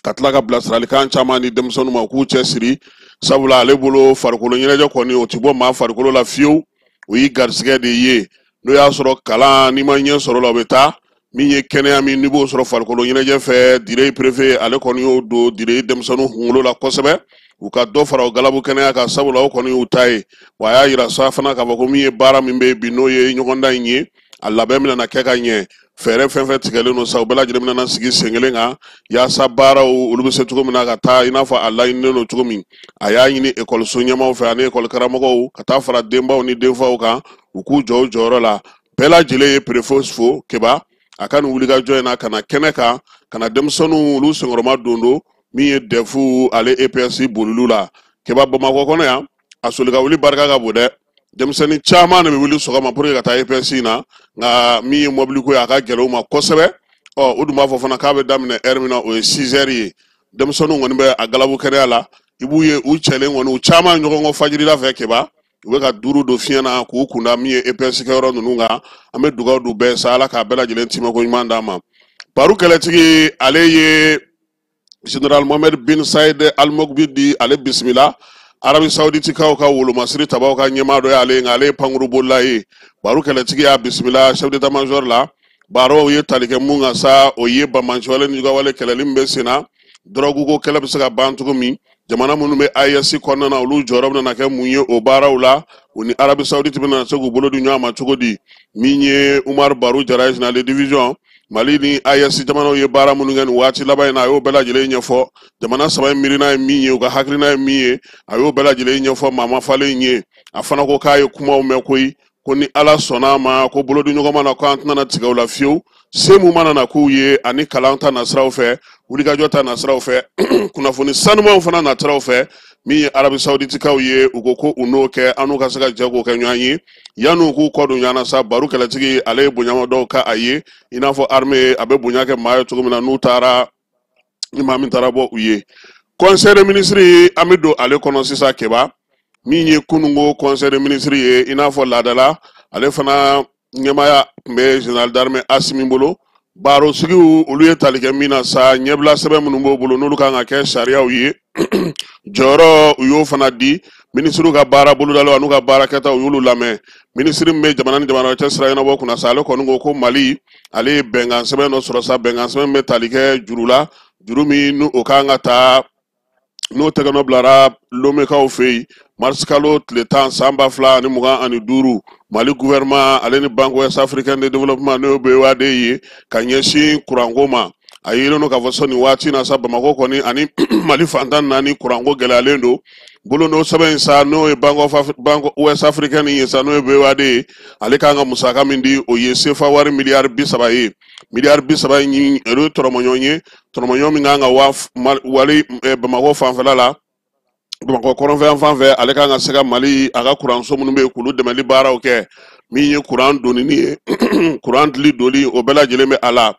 ka tila ka bilasiralikan caman di denmisɛnninw ma u k'u cɛsiri, sabula ale bolo farikolo ɲɛnajɛ kɔni o ti bɔ maa farikolo la fiyewu, o y'i garisigɛ de ye. N'o y'a sɔrɔ kalan n'i ma ɲɛ sɔrɔ la, o bɛ taa min ye kɛnɛya min n'i b'o sɔrɔ farikolo ɲɛnajɛ fɛ. Dire préfet ale kɔni y'o don dire denmisɛnninw kunkolo la kosɛbɛ, u ka dɔ fara o galabu kɛnɛya kan, sabula o kɔni y'u ta ye. Wa a y'a yira sa fana k'a fɔ ko min ye baara min bɛ bi n'o ye ɲɔgɔndan in ye, a labɛn bɛna na kɛ ka ɲɛ, fɛɛrɛ fɛn fɛn tigɛlen don sa, u bɛɛ lajɛlen bɛna na sigi sen kelen kan yaasa baaraw olu bɛ se cogo min na ka taa i n'a fɔ a laɲininen don cogo min. A y'a ɲini ekɔliso ɲɛmaaw fɛ ani ekɔli karamɔgɔw ka taa fara denbaw ni denfaw kan, u k'u jɔ u jɔyɔrɔ la. Bɛɛ lajɛlen ye préfet fo Keba a ka nin wulikajɔ in na ka na kɛnɛ kan, ka na denmisɛnninw olu senkɔrɔma don don min ye DEF ale EPS boliliw la. Keba, Bamakɔ kɔnɔ yan, a soli ka wuli barika ka bon dɛ. Denmisɛnnin caman de bɛ wuli sɔgɔma pour que ka taa EPS in na, nka min ye mɔbiliko ye a ka gɛlɛn u ma kosɛbɛ. Ɔ o dun b'a fɔ fana k'a bɛ daminɛ heure min na, o ye 6 heures ye. Denmisɛnninw kɔni bɛ a galabu kɛnɛya la, i b'u ye u cɛlen kɔni, u caman ɲɔgɔn kɔ fajirila fɛ Keba, u bɛ ka duuru don fiɲɛ na k'u kunda min ye EPS kɛyɔrɔ ninnu kan. An bɛ dugawu don bɛɛ sa, Ala k'a bɛɛ lajɛlen timɛko ɲuman d'an ma. Baro kɛlɛtigi ale ye Général Mohamed bin Saïd Al Mokbid di ale bisimila Arabie Saoudite kaw ka wolomasiri tabaw ka ɲɛmaa dɔ y'ale, nka ale ye pankurun ye. Baro kɛlɛtigi y'a bisimila chef d'état-major la. Barow ye tali kɛ mun kan sa, o ye banbaanciwale ni jugawale kɛlɛli min bɛ sen na, dɔrɔgu ko kɛlɛ bɛ se ka ban cogo min, jamana minnu bɛ AES kɔnɔna na olu jɔyɔrɔ bɛna kɛ mun ye o baaraw la, u ni Arabie Saoudite bɛna se k'u bolo di ɲɔgɔn ma cogo di. Min ye Umaru Baru Jara ye, général de division, Mali ni AES jamanaw ye baara minnu kɛ nin waati laban in na, a y'o bɛɛ lajɛlen ɲɛfɔ. Jamana saba in miirina ye min ye, u ka hakilina ye min ye, a y'o bɛɛ lajɛlen ɲɛfɔ maa falen ye. A fana ko k'a ye kumaw mɛn koyi, ko ni Ala sɔnna a ma, ko bolodi ɲɔgɔn ma na, ko an tɛna tigɛ u la fiyewu. Se mun mana na k'u ye, ani kalan ta nasiraw fɛ, wulikajɔ ta nasiraw fɛ, kunnafoni sanumanw fana natiraw fɛ, min ye Arabie Saoudite ye, u ko ko u n'o kɛ, an n'u ka se ka jɛ k'o kɛ ɲɔgɔn ye yan'u k'u kɔ don ɲɔgɔn na sa. Baro kɛlɛtigi ale ye bonyama dɔw ka a ye, i n'a fɔ armée a bɛ bonya kɛ maa ye cogo min na, n'u taara ni maa min taara bɔ u ye. Conseil des ministres, an bɛ don ale kɔnɔ sisan Keba. Min ye kununko conseil des ministres ye, i n'a fɔ laadala, ale fana ɲɛmaaya tun bɛ général d'armée Asimi bolo. Barosigiw olu ye tali kɛ min na sa, ɲɛbila sɛbɛn minnu b'o bolo n'olu kan ka kɛ sariyaw ye, jɔyɔrɔ u y'o fana di. Minisiriw ka baara bolodaliw an'u ka baara kɛtaw, u y'olu lamɛn. Minisiri min bɛ jamana ni jamana cɛ sira ɲɛnabɔ kunna sa, ale kɔni ko ko Mali ale ye bɛnkan sɛbɛn dɔ sɔrɔ sa, bɛnkan sɛbɛn bɛ tali kɛ juru la, juru min n'o o kan ka taa n'o tɛgɛnɔ bilara Lomekaw fɛ yen marisikalo tile 10 san 2025, Mali gouvernement ale ni Banque Ouest Africaine de Développement, n'o ye BOAD ye, ka ɲɛsin kuranko ma. A yelen don k'a fɔ sɔn nin waati na sa, Bamakɔ kɔni ani Mali fantan naani kuranko gɛlɛyalen don. Bolonɔ sɛbɛn in sa, n'o ye Banque Ouest Africaine ye sa, n'o ye BOAD ye, ale kan ka musaka min di, o ye sefa wari miliyari 30 ye. Miliyari 30 in, o ye tɔrɔmɔɲɔgɔn ye, tɔrɔmɔɲɔgɔn min kan ka wa wali Bamakɔ fanfɛla la, Bamakɔ kɔrɔnfɛ fan fɛ, ale kan ka se ka Mali a ka kuranso minnu bɛ yen k'olu dɛmɛli baaraw kɛ, min ye kuran donni ye, kuran dili doli, o bɛɛ lajɛlen bɛ a la.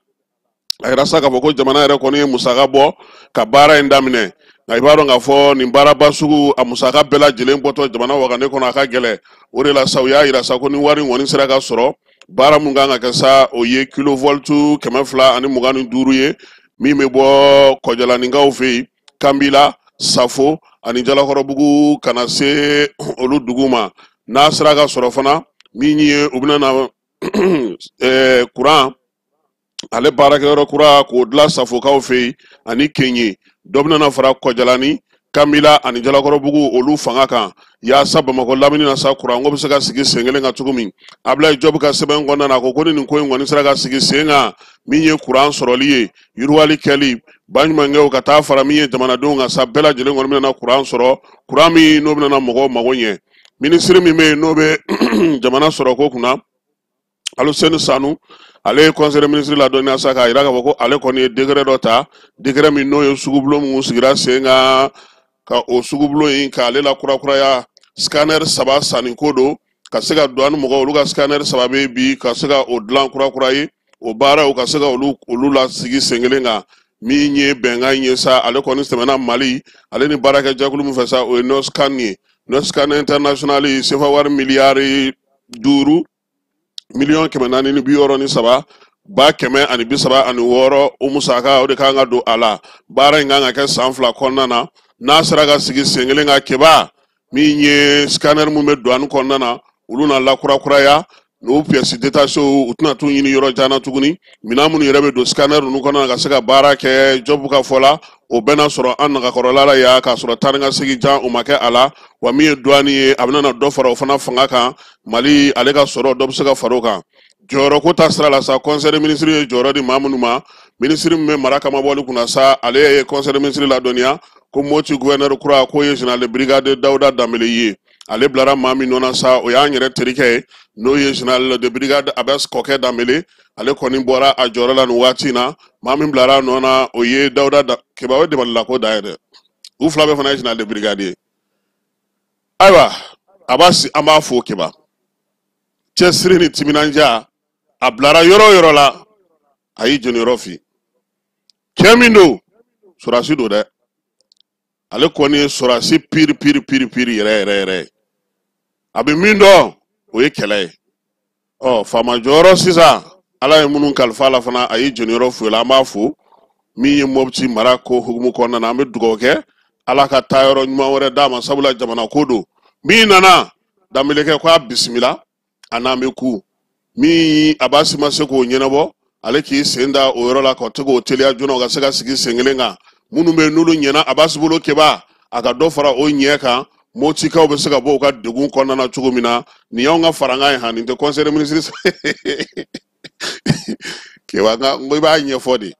A yira sa k'a fɔ ko jamana yɛrɛ kɔni ye musaka bɔ ka baara in daminɛ, nka i b'a dɔn k'a fɔ nin baaraba sugu a musaka bɛɛ lajɛlen bɔtɔ jamana wagane kɔnɔ, a ka gɛlɛn. O de la sa, u y'a yira sa ko ni wari in kɔni sera ka sɔrɔ, baara mun kan ka kɛ sa, o ye kilovoltu 225 ye, min bɛ bɔ Kɔjalaninkaw fɛ yen, Kanbila, Safo ani Jalakɔrɔbugu ka na se olu dugu ma. N'a sera ka sɔrɔ fana, min ye u bɛna na kuran ale baarakɛyɔrɔ kura k'o dilan Safokaw fɛ yen ani Kenye, dɔ bɛna na fara Kɔjalani, Kanbila ani Jalakɔrɔbugu olu fanga kan, yaasa Bamakɔ lamini na sa, kuranko bɛ se ka sigi sen kelen kan cogo min. Abulayi Jɔbu ka sɛbɛn kɔnɔna na, a ko ko ni nin ko in kɔni sera ka sigi sen kan, min ye kuran sɔrɔli ye, yiriwali kɛli, baɲumankɛw ka taa fara min ye jamanadenw kan sa, bɛɛ lajɛlen kɔni bɛna kuran sɔrɔ, kuran min n'o bɛna na mɔgɔw mago ɲɛ. Minisiri min bɛ yen n'o bɛ jamana sɔrɔko kunna, Aluseni Sanu, ale ye conseil des ministres ladɔnniya sa k'a yira k'a fɔ ko ale kɔni ye décret dɔ ta, décret min n'o ye sugubulon mun sigira sen kan, ka o sugubulon in k'ale la kurakuraya, scanner 3 sanni ko don, ka se ka douane mɔgɔw olu ka scanner 3 bɛ bi, ka se ka o dilan kurakura ye, o baaraw ka se ka olu lasigi sen kelen kan. Min ye bɛnkan ye sa, ale kɔni tɛmɛna Mali ale ni baarakɛ jɛkulu min fɛ sa, o ye Norrsken ye, Norrsken International, sefa wari miliyari 5 miliyɔn 463. 136 o musaka o de kan ka don a la. Baara in kan ka kɛ san 2 kɔnɔna na, n'a sera ka sigi sen kelen kan Keba, min ye scanner mun bɛ douane kɔnɔna na, olu na lakurakuraya n'o pièces détachées, u tɛna t'u ɲini yɔrɔ jan na tuguni. Minɛn minnu yɛrɛ bɛ don scanner ninnu kɔnɔna na ka se ka baara kɛ Job ka fɔ la, o bɛɛ na sɔrɔ an nagakɔrɔla la yan, k'a sɔrɔ taa ni ka segin jan o ma kɛ a la. Wa min ye douane ye, a bɛna na dɔ fara o fana fanga kan. Mali ale ka sɔrɔ dɔ bɛ se ka fara o kan. Jɔyɔrɔ ko ta sira la sa, conseil des ministres ye jɔyɔrɔ di maa minnu ma, minisiri min bɛ mara kamabɔli kunna sa, ale ye conseil des ministres ladɔnniya ko Moti gouverneur kura k'o ye général de brigade Dawuda Danbele ye. Ale bilara maa min nɔ na sa, o y'an yɛrɛ terikɛ ye, n'o ye général de brigade Abbas Kɔkɛ Danbele. Ale kɔni bɔra a jɔyɔrɔ la nin waati in na. Maa min bilara a nɔ na, o ye Dawuda Keba, o ye dabalila ko dan ye dɛ. U fila bɛɛ fana ye général de brigade ye. Ayiwa, Abbas, an b'a fo Keba. Cɛsiri ni timinandiya, a bilara yɔrɔ o yɔrɔ la, a y'i jeniyɔrɔ fin. Cɛ min don, sɔrɔdasi don dɛ. Ale kɔni ye sɔrɔdasi piri piri piri piri yɛrɛ yɛrɛ yɛrɛ ye. A bɛ min dɔn, o ye kɛlɛ ye. Ɔ faama jɔyɔrɔ sisan, Ala ye minnu kalifa a la fana, a y'i jeniyɔrɔ fo la, an b'a fo. Min ye Mopti mara ko hukumu kɔnɔna na, an bɛ dugawu kɛ Ala ka taa yɔrɔ ɲuman wɛrɛ d'a ma, sabula jamana ko don. Min nana Danbelekɛ ko a bisimila, a n'an bɛ ku. Min Abasi ma se k'o ɲɛnabɔ, ale k'i sen da o yɔrɔ la ka to k'o teliya joona, o ka se ka sigi sen kelen kan. Minnu bɛ yen n'olu ɲɛna Abasi bolo Keba, a ka dɔ fara o ɲɛ kan. Motikaw bɛ se ka bɔ u ka degun kɔnɔna na cogo min na. Nin y'anw ka farankan ye han, nin tɛ conseil des ministres. Keba, nka n ko i b'a ɲɛfɔ de.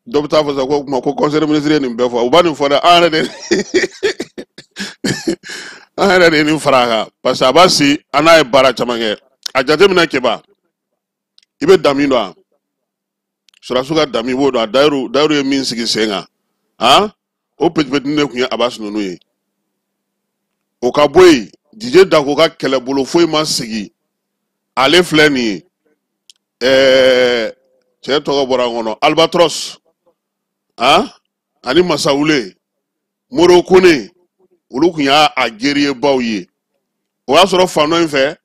Dɔ bɛ taa fɔ sisan ko kuma ko conseil des ministres ye nin bɛɛ fɔ. U b'a nin fɔ dɛ, an yɛrɛ de ye nin fara a kan, parce que Abasi, an n'a ye baara caman kɛ. A jateminɛ Keba, i bɛ dami dɔn wa? Sɔrɔdasiw ka dami, i b'o dɔn. A dayiru ye min sigi sen kan, han, o petipetini de tun ye Abasi ninnu ye. O ka bɔ yen, Didier Dako ka kɛlɛbolo foyi ma sigi. Ale filɛ nin ye, cɛ tɔgɔ bɔra n kɔnɔ, Albatros, han, ani Masawule, Moro Kone, olu tun y'a a guerrier-baw ye. O y'a sɔrɔ fan dɔ in fɛ,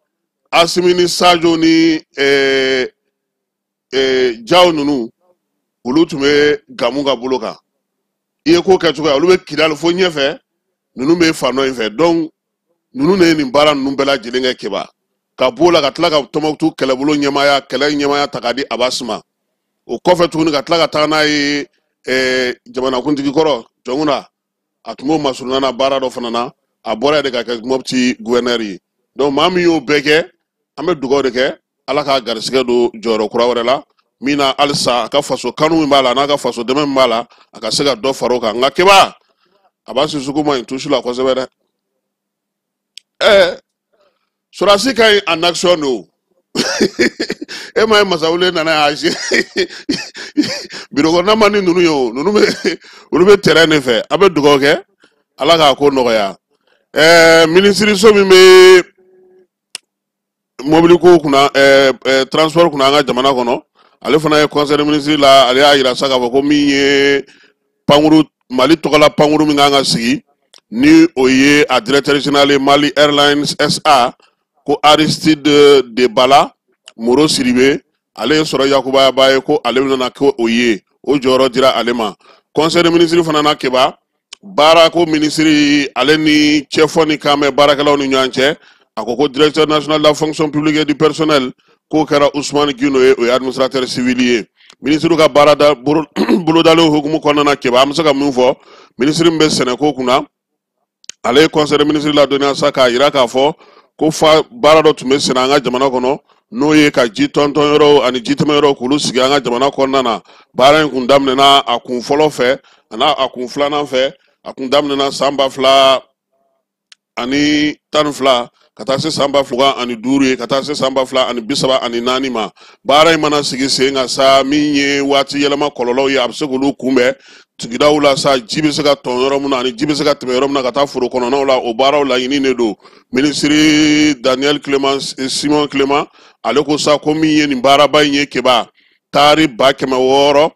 Asimi ni Sajo ni Jaw ninnu, olu tun bɛ Gamu ka bolo kan. I ye ko kɛ cogoya, olu bɛ Kidali fo ɲɛfɛ, ninnu bɛ fan dɔ in fɛ. Donc ninnu de ye nin baara ninnu bɛɛ lajɛlen kɛ Keba. Ka b'o la ka tila ka Tɔnbukutu kɛlɛbolo ɲɛmaaya, kɛlɛ ɲɛmaaya ta k'a di Abasi ma. O kɔfɛ tuguni ka tila ka taa n'a ye jamanakuntigi kɔrɔ Jɔnkunda, a tun b'o masurunna na baara dɔ fana na, a bɔra yen de ka kɛ Mopti gouverneur ye. Donc maa min y'o bɛɛ kɛ, an bɛ dugawu de kɛ Ala k'a garisɛgɛ don jɔyɔrɔ kura wɛrɛ la, min na halisa a ka faso kanu min b'a la, n'a ka faso dɛmɛ min b'a la, a ka se ka dɔ fara o kan. Nka Keba, Abasi sugu ma ɲi tusu la kosɛbɛ dɛ. Sɔrɔdasi ka ɲi en action don. E ma ye Masawule nana y'a se biro kɔnɔna ma ni ninnu ye o, ninnu bɛ, olu bɛ terrain de fɛ. An bɛ dugawu kɛ Ala k'a ko nɔgɔya. Minisiriso min bɛ mobili ko kunna, transport kunna an ka jamana kɔnɔ, ale fana ye conseil des ministres la, ale y'a yira sa k'a fɔ ko min ye pankuru, Mali tɔgɔla pankuru min kan ka sigi, ni o ye a directeur général ye Mali Airlines SA, ko Aristide de Bala Moro Sidibe, ale ye sɔrɔ yakubayaba ye, ko ale bɛna kɛ o ye, o jɔyɔrɔ dira ale ma. Conseil des ministres fana na Keba, baarako minisiri, ale ni cɛfɔ ni kan bɛ baarakɛlaw ni ɲɔgɔn cɛ, a ko ko directeur national de la fonction publique et du personnel, k'o kɛra Ousmane Guindo ye, o ye administrateur civil ye. Minisiriw ka baarada bolodalen hukumu kɔnɔna na Keba, an bɛ se ka min fɔ, minisiri min bɛ sɛnɛko kunna, ale ye conseil des ministres ladɔnniya sa k'a yira k'a fɔ ko fa baara dɔ tun bɛ senna an ka jamana kɔnɔ, n'o ye ka ji tɔntɔn yɔrɔw ani ji tɛmɛ yɔrɔw k'olu sigi an ka jamana kɔnɔna na. Baara in kun daminɛna a kun fɔlɔ fɛ a n'a a kun filanan fɛ. A kun daminɛna san 2012 ka taa se san 2025 ye, ka taa se san 2034 ma. Baara in mana sigi sen kan sa, min ye waati yɛlɛma kɔlɔlɔw ye, a bɛ se k'olu kunbɛn sigidaw la sa, ji bɛ se ka tɔn yɔrɔ min na ani ji bɛ se ka tɛmɛ yɔrɔ min na ka taa foro kɔnɔnaw la, o baaraw laɲini de don. Minisiri Daniel Clément, Simon Clément, ale ko sa ko min ye nin baaraba in ye Keba, taari 631,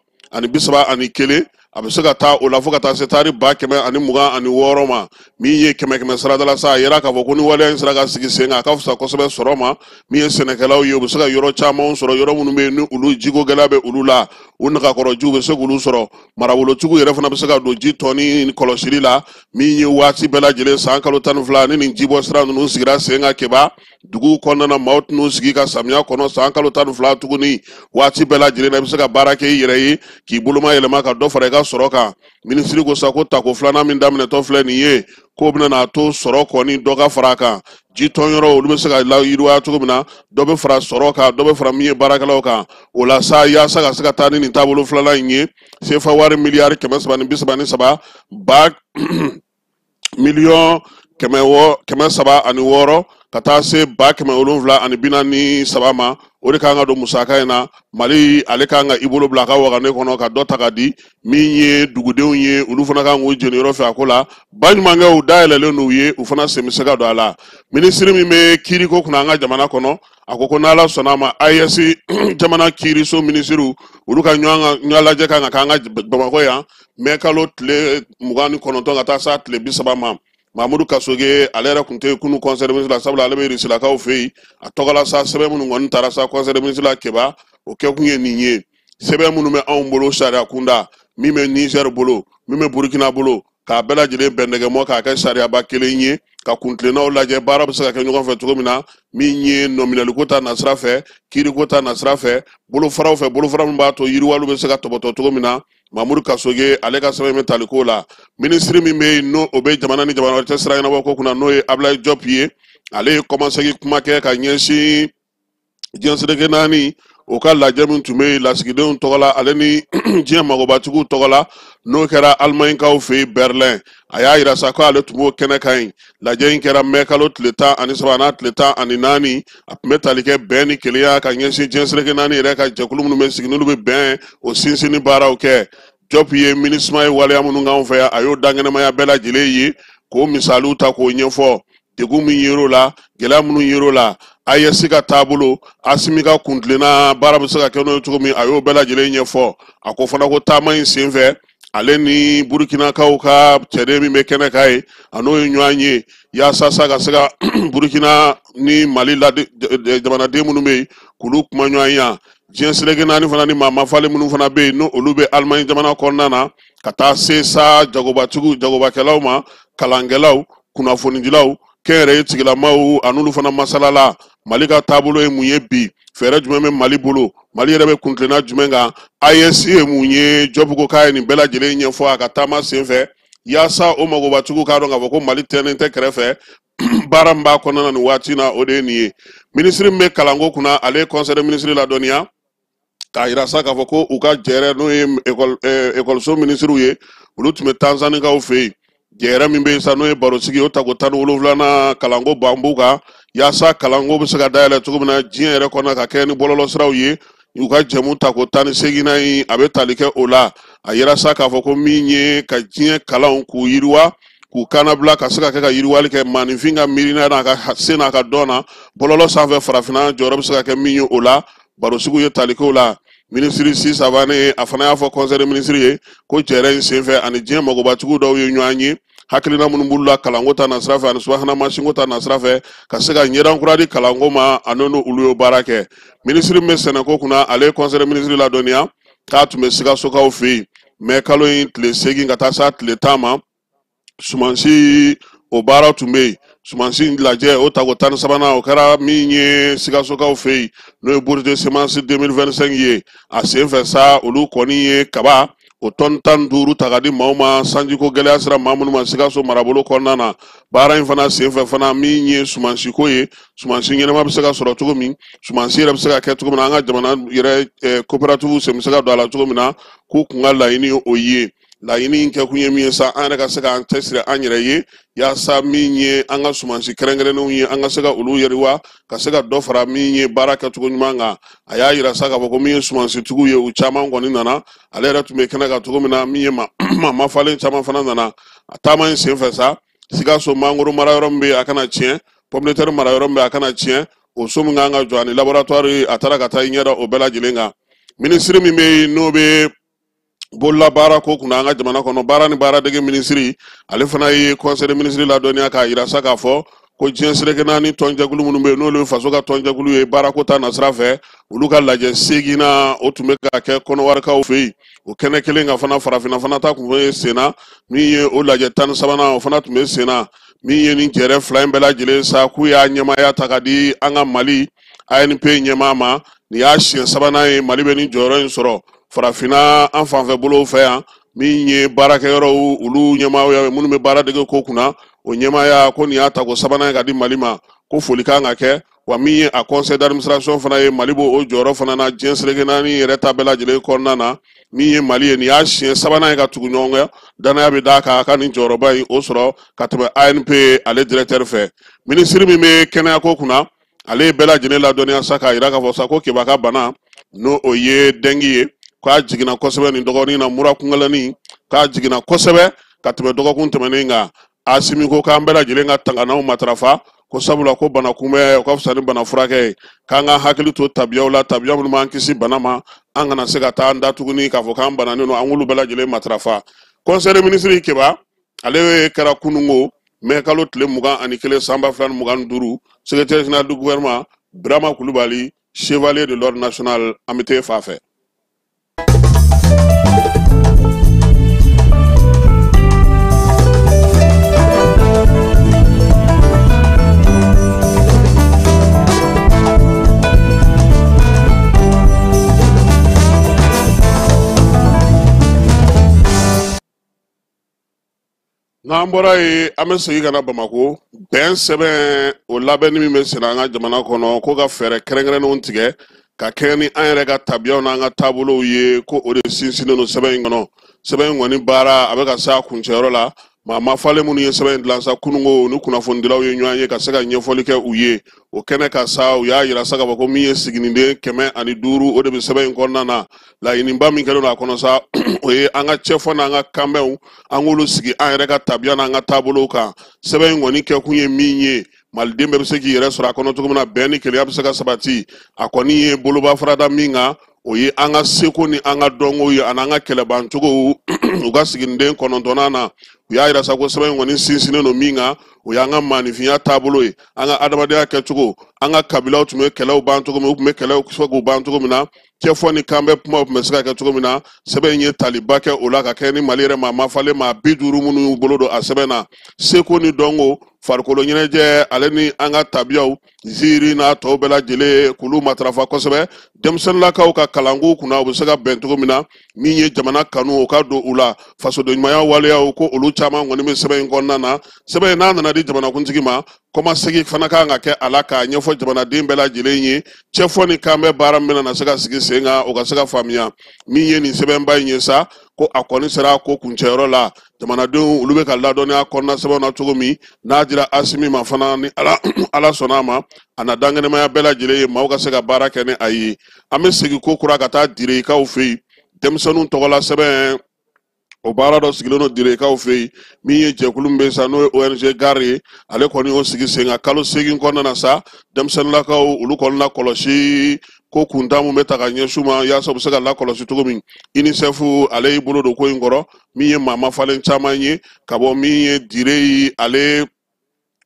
A bɛ se ka taa o la fo ka taa se taari 126 ma, min ye 100 sarada la sa. A yera k'a fɔ ko ni waleya in sera ka sigi sen kan, a ka fisa kosɛbɛ sɔrɔ ma. Min ye sɛnɛkɛlaw ye, u bɛ se ka yɔrɔ caman sɔrɔ, yɔrɔ minnu bɛ yen ni olu jiko gɛlɛya bɛ olu la, u nagakɔrɔjiw bɛ se k'olu sɔrɔ. Marabolotigiw yɛrɛ fana bɛ se ka don ji tɔni kɔlɔsili la, min ye waati bɛɛ lajɛlen san kalo 12 ni nin jibɔ sira ninnu sigira sen kan Keba dugu kɔnɔna na. Maaw tɛn'u sigi ka samiya kɔnɔ san kalo 12 tuguni. Waati bɛɛ lajɛlen na, i bɛ se ka baara kɛ i yɛrɛ ye k'i boloma yɛlɛma ka dɔ fara i ka sɔrɔ kan. Minisiri ko sa ko tako filanan min daminɛtɔ filɛ nin ye, k'o bɛna n'a to sɔrɔ kɔni dɔ ka fara a kan. Ji tɔnyɔrɔ olu bɛ se ka layiriwa cogo min na, dɔ bɛ fara sɔrɔ kan, dɔ bɛ fara min ye baarakɛlaw kan. O la sa, yaasa ka se ka taa ni nin taabolo filanan in ye, sefa wari miliyari 333 ba miliyɔn 306 ka taa se 743 ma, o de kan ka don musaka in na. Mali ale kan ka i bolo bila a ka wagane kɔnɔ ka dɔ ta ka di. Min ye dugudenw ye, olu fana kan k'u jeniyɔrɔ fɛ a ko la. Baɲumankɛw dayɛlɛlen n'u ye, u fana sen bɛ se ka don a la. Minisiri min bɛ kiiriko kunna an ka jamana kɔnɔ, a ko ko n'Ala sɔnna a ma, AES jamana kiiriso minisiriw olu ka ɲɔgɔn lajɛ kan ka k'an ka Bamakɔ yan mɛ kalo tile 29 ka taa s'a tile 30 ma. Mamudu Kasoge, ale yɛrɛ tun tɛ kunu conseil des ministres la, sabula ale bɛ Rusilakaw fɛ yen. A tɔgɔla sa, sɛbɛn minnu kɔni taara sa conseil des ministres la Keba, o kɛkun ye nin ye: sɛbɛn minnu bɛ anw bolo sariya kunda, min bɛ Niger bolo, min bɛ Burukina bolo, k'a bɛɛ lajɛlen bɛndɛgɛmɔ k'a kɛ sariyaba kelen ye, ka kuntilennaw lajɛ baara bɛ se ka kɛ ɲɔgɔn fɛ cogo min na, min ye nɔminɛliko ta nasira fɛ, kiiriko ta nasira fɛ, bolofaraw fɛ, bolofara min b'a to yiriwaliw bɛ se ka tɔbɔtɔ cogo min na. Mamudu Kasoge ale ka sɛbɛn bɛ taliko la. Minisiri min bɛ yen n'o o bɛ jamana ni jamana wɛrɛ cɛ sira ɲɛnabɔ ko kunna, n'o ye Abulayi Jɔp ye, ale ye kɔmasegin kuma kɛ ka ɲɛsin diɲɛ seleke naani o ka lajɛ min tun bɛ yen lasigidenw tɔgɔ la, ale ni diɲɛ magobatigiw tɔgɔ la, n'o kɛra Alimaɲikaw fɛ yen Berlin. A y'a yira sa ko ale tun b'o kɛnɛ kan yen. Lajɛ in kɛra mɛ kalo tile 13 n'a tile 14. A tun bɛ tali kɛ bɛn ni kelenya ka ɲɛsin diɲɛ seleke naani yɛrɛ ka jɛkulu minnu bɛ sigi, n'olu bɛ bɛn o sinsinni baaraw kɛ. Jɔp ye MINUSMA ye waleya minnu k'anw fɛ yan, a y'o dankɛnɛmaya bɛɛ lajɛlen ye k'o misaliw ta k'o ɲɛfɔ, degun min yer'o la, gɛlɛya minnu yer'o la, AES ka taabolo, Asimi ka kuntilenna baara bɛ se ka kɛ n'o ye cogo min, a y'o bɛɛ lajɛlen ɲɛfɔ. A ko fana ko taama in senfɛ, ale ni Burukinakaw ka cɛden min bɛ kɛnɛ kan ye, a n'o ye ɲɔgɔn ye yaasa sa ka se ka Burukina ni Mali la jamanaden minnu bɛ yen k'olu kuma ɲɔgɔn ya. Diɲɛ seleke naani fana ni maa mafalen minnu fana bɛ yen, n'o olu bɛ Alimaɲi jamana kɔnɔna na, ka taa se sa jagobatigiw, jagobakɛlaw ma, kalankɛlaw, kunnafonidilaw, kɛnyɛrɛye tigilamaaw, a n'olu fana masalala. Mali ka taabolo ye mun ye bi? Fɛɛrɛ jumɛn bɛ Mali bolo? Mali yɛrɛ bɛ kuntilenna jumɛn kan? AES ye mun ye? Jɔpu ko k'a ye nin bɛɛ lajɛlen ɲɛfɔ a ka taama senfɛ, yaasa o magobatigiw k'a dɔn k'a fɔ ko Mali tɛnen tɛ kɛrɛfɛ. Baara min b'a kɔnɔna na nin waati na, o de ye nin ye. Minisiri min bɛ kalanko kunna, ale ye conseil des ministres ladɔnniya k'a yira sa k'a fɔ ko u ka jɛrɛ, n'o ye ekɔliso minisiriw ye, olu tun bɛ Tanzanikaw fɛ yen. Jɛrɛ min bɛ yen sa, n'o ye barosigi o tako 17nan kalanko banbu kan, yaasa kalanko bɛ se ka dayɛlɛ cogo min na diɲɛ yɛrɛ kɔnɔ ka kɛ ni bɔlɔlɔsiraw ye, u ka jɛmu tako 18nan in, a bɛ tali kɛ o la. A yira sa k'a fɔ ko min ye ka diɲɛ kalanw k'u yiriwa, k'u kannabila ka se ka kɛ ka yiriwali kɛ maaninfin ka miirina n'a ka se n'a ka dɔn na bɔlɔlɔ sanfɛ, farafinna jɔyɔrɔ bɛ se ka kɛ min ye o la, barosigiw ye talikɛw la. Minisiri Si Savane, a fana y'a fɔ conseil des ministres ye ko jɛrɛ in senfɛ, ani diɲɛ magobatigiw dɔw ye ɲɔgɔn ye, hakilina minnu b'olu la kalanko ta nasira fɛ ani subahana mansinko ta nasira fɛ, ka se ka ɲɛdan kura di kalanko ma, a n'olu y'o baara kɛ. Minisiri min bɛ sɛnɛko kunna, ale ye conseil des ministres ladɔnniya k'a tun bɛ Sikasokaw fɛ yen mɛ kalo in tile 8 ka taa s'a tile 10 ma. Sumansi o baara tun bɛ yen, sumansi lajɛ o tako 13nan, o kɛra min ye Sikasokaw fɛ yen, n'o ye bourse de semence 2025 ye. A senfɛ sa, olu kɔni ye kaba o tɔni 15 ta ka di maaw ma, sanjiko gɛlɛya sera maa minnu ma Sikaso marabolo kɔnɔna na. Baara in fana senfɛ fana, min ye sumansiko ye, sumansi ɲɛnama bɛ se ka sɔrɔ cogo min, sumansi yɛrɛ bɛ se ka kɛ cogo min na, an ka jamana yɛrɛ coopérative sen bɛ se ka don a la cogo min na, k'u kun ka laɲini o ye. Laɲini in kɛkun ye min ye sa, an yɛrɛ ka se k'an cɛsiri an yɛrɛ ye, yaasa min ye an ka sumansi kɛrɛnkɛrɛnnenw ye, an ka se ka olu yiriwa, ka se ka dɔ fara min ye baara kɛcogo ɲuman kan. A y'a yira sa k'a fɔ ko min ye sumansitigiw ye, u caman kɔni nana. Ale yɛrɛ tun bɛ kɛnɛ kan cogo min na, min ye maa mafalen caman fana nana a taama in senfɛ sa. Sikaso mangoro mara yɔrɔ min bɛ yen, a kana tiɲɛ, pomme de terre mara yɔrɔ min bɛ yen, a kana tiɲɛ, o so min kan ka jɔ ani laboratoire, a taara ka taa i ɲɛ da o bɛɛ lajɛlen kan. Minisiri min bɛ yen, n'o bɛ Bololabaara ko kunna an ka jamana kɔnɔ, baara ni baaradege minisiri, ale fana ye conseil des ministres ladɔnniya k'a yira sa k'a fɔ ko diɲɛ seleke naani tɔnjɛkulu minnu bɛ yen, n'olu ye faso ka tɔnjɛkulu ye baarako ta nasira fɛ, olu ka lajɛ seginna o tun bɛ ka kɛ kɔnɔwarikaw fɛ yen. O kɛnɛ kelen kan fana, farafinna fana ta tun bɛ sen na, min ye o lajɛ 13nan, o fana tun bɛ sen na. Min ye nin jɛrɛ fila in bɛɛ lajɛlen sa, k'u y'a ɲɛmaaya ta ka di an ka Mali ANP ɲɛmaa ma. Nin y'a siɲɛ sabanan ye Mali bɛ nin jɔyɔrɔ in sɔrɔ farafinna an fanfɛ bolow fɛ yan. Min ye baarakɛyɔrɔw olu ɲɛmaaya ye, minnu bɛ baara dege ko kunna, o ɲɛmaaya ko nin y'a tako sabanan ye ka di Mali ma, ko foli kan ka kɛ. Wa min ye a conseil d'administration fana ye, Mali b'o o jɔyɔrɔ fana na diɲɛ seleke naani yɛrɛ ta bɛɛ lajɛlen kɔnɔna na. Min ye Mali ye, nin y'a siɲɛ sabanan ye ka tugu ɲɔgɔn kɔ, danaya bɛ d'a kan a ka nin jɔyɔrɔba in o sɔrɔ ka tɛmɛ ANP ale directeur fɛ. Minisiri min bɛ kɛnɛyako kunna, ale ye bɛɛ lajɛlen ladɔnniya sa k'a yira k'a fɔ sa ko Keba ka bana, n'o o ye dengue ye, k'a jiginna kosɛbɛ nin dɔgɔnin na, mura kunkalani, k'a jiginna kosɛbɛ ka tɛmɛ dɔgɔkun tɛmɛnen kan. Asimi ko k'an bɛɛ lajɛlen ka tanganaw matarafa, ko sabula ko bana kunbɛn o ka fisa ni bana furakɛ ye, k'an ka hakili to tabiyaw la, tabiya minnu b'an kisi bana ma, an kana se ka taa an da tuguni k'a fɔ k'an bananen don, an k'olu bɛɛ lajɛlen matarafa. Conseil des ministres Keba, ale kɛra kununko mɛ kalo tile 21 san 2025, secrétaire général du gouvernement Birama Kulubali, chevalier de l'ordre national, an bɛ t'e fa fɛ. N'an bɔra yen, an bɛ segin ka na Bamakɔ. Bɛn sɛbɛn o labɛnni min bɛ senna an ka jamana kɔnɔ, ko ka fɛɛrɛ kɛrɛnkɛrɛnnenw tigɛ ka kɛɲɛ ni an yɛrɛ ka tabiyaw n'an ka taabolow ye, ko o de sinsinnen don sɛbɛn in kɔnɔ. Sɛbɛn in kɔni baara a bɛ ka se a kuncɛyɔrɔ la. Maa mafalen minnu ye sɛbɛn in dilan sa, kununko ni kunnafonidilaw ye ɲɔgɔn ye ka se ka ɲɛfɔli kɛ u ye o kɛnɛ kan sa. U y'a yira sa k'a fɔ ko min ye siginiden 105, o de bɛ sɛbɛn in kɔnɔna na. Laɲiniba min kɛlen don a kɔnɔ sa, o ye an ka cɛfɔ n'an ka kanbɛnw, an k'olu sigi an yɛrɛ ka tabiya n'an ka taabolow kan. Sɛbɛn in kɔni kɛkun ye min ye, maliden bɛɛ bɛ se k'i yɛrɛ sɔrɔ a kɔnɔ cogo min na, bɛn ni kelenya bɛ se ka sabati. A kɔni ye boloba farada min kan, o ye an ka seko ni an ka dɔnkow ye, ani an ka kɛlɛbancogow u ka siginiden 9nan na. U y'a yira sa ko sɛbɛn in kɔni sinsinnen don min kan, o y'an ka maanifinya taabolo ye, an ka adamadenya kɛcogo, an ka kabilaw tun bɛ kɛlɛw ban cogo min, u tun bɛ kɛlɛw se k'u ban cogo min na, cɛfɔ ni kanbɛ kumaw tun bɛ se ka kɛ cogo min na. Sɛbɛn in ye taliba kɛ o la ka kɛ ni Mali yɛrɛ maa mafalen maa 50 minnu y'u bolo don a sɛbɛn na. Seko ni dɔnko, farikolo ɲɛnajɛ, ale ni an ka tabiyaw, ziiri n'a tɔw bɛɛ lajɛlen, k'olu matarafa kosɛbɛ. Denmisɛnninlakaw ka kalanko kunna, u bɛ se ka bɛn cogo min na, min ye jamana kanu, o ka don u la, fasodenɲumanya waleyaw, ko olu caman kɔni bɛ sɛbɛn in kɔnɔna na. Sɛbɛn in n'a nana di jamanakuntigi ma, kɔmasegin fana kan ka kɛ a la k'a ɲɛfɔ jamanaden bɛɛ lajɛlen ye, cɛfɔ ni kanbɛ baara min bɛna na se ka sigi sen kan, o ka se ka faamuya. Min ye nin sɛbɛnba in ye sa, ko a kɔni sera ko kuncɛyɔrɔ la. Jamanadenw olu bɛ ka ladɔnniya kɔnɔna sɛbɛnw na cogo min, n'a dira Asimi ma fana, ni Ala sɔnna a ma, a na dankɛnɛmaya bɛɛ lajɛlen ye, maaw ka se ka baara kɛ ni a ye. An bɛ segin ko kura ka taa Direkaw fɛ yen. Denmisɛnninw tɔgɔla sɛbɛn o baara dɔ sigilen don Direkaw fɛ yen. Min ye jɛkulu min bɛ sa, n'o ye ONG GAR ye, ale kɔni y'o sigi sen kan kalo 8 kɔnɔna na sa. Denmisɛnninlakaw olu kɔni lakɔlɔsi ko kuntan mun bɛ ta ka ɲɛsin u ma, yaasa u bɛ se ka lakɔlɔsi cogo min. UNICEF ale y'i bolo don ko in kɔrɔ, min ye maa mafalen caman ye ka bɔ min ye Dire ye, ale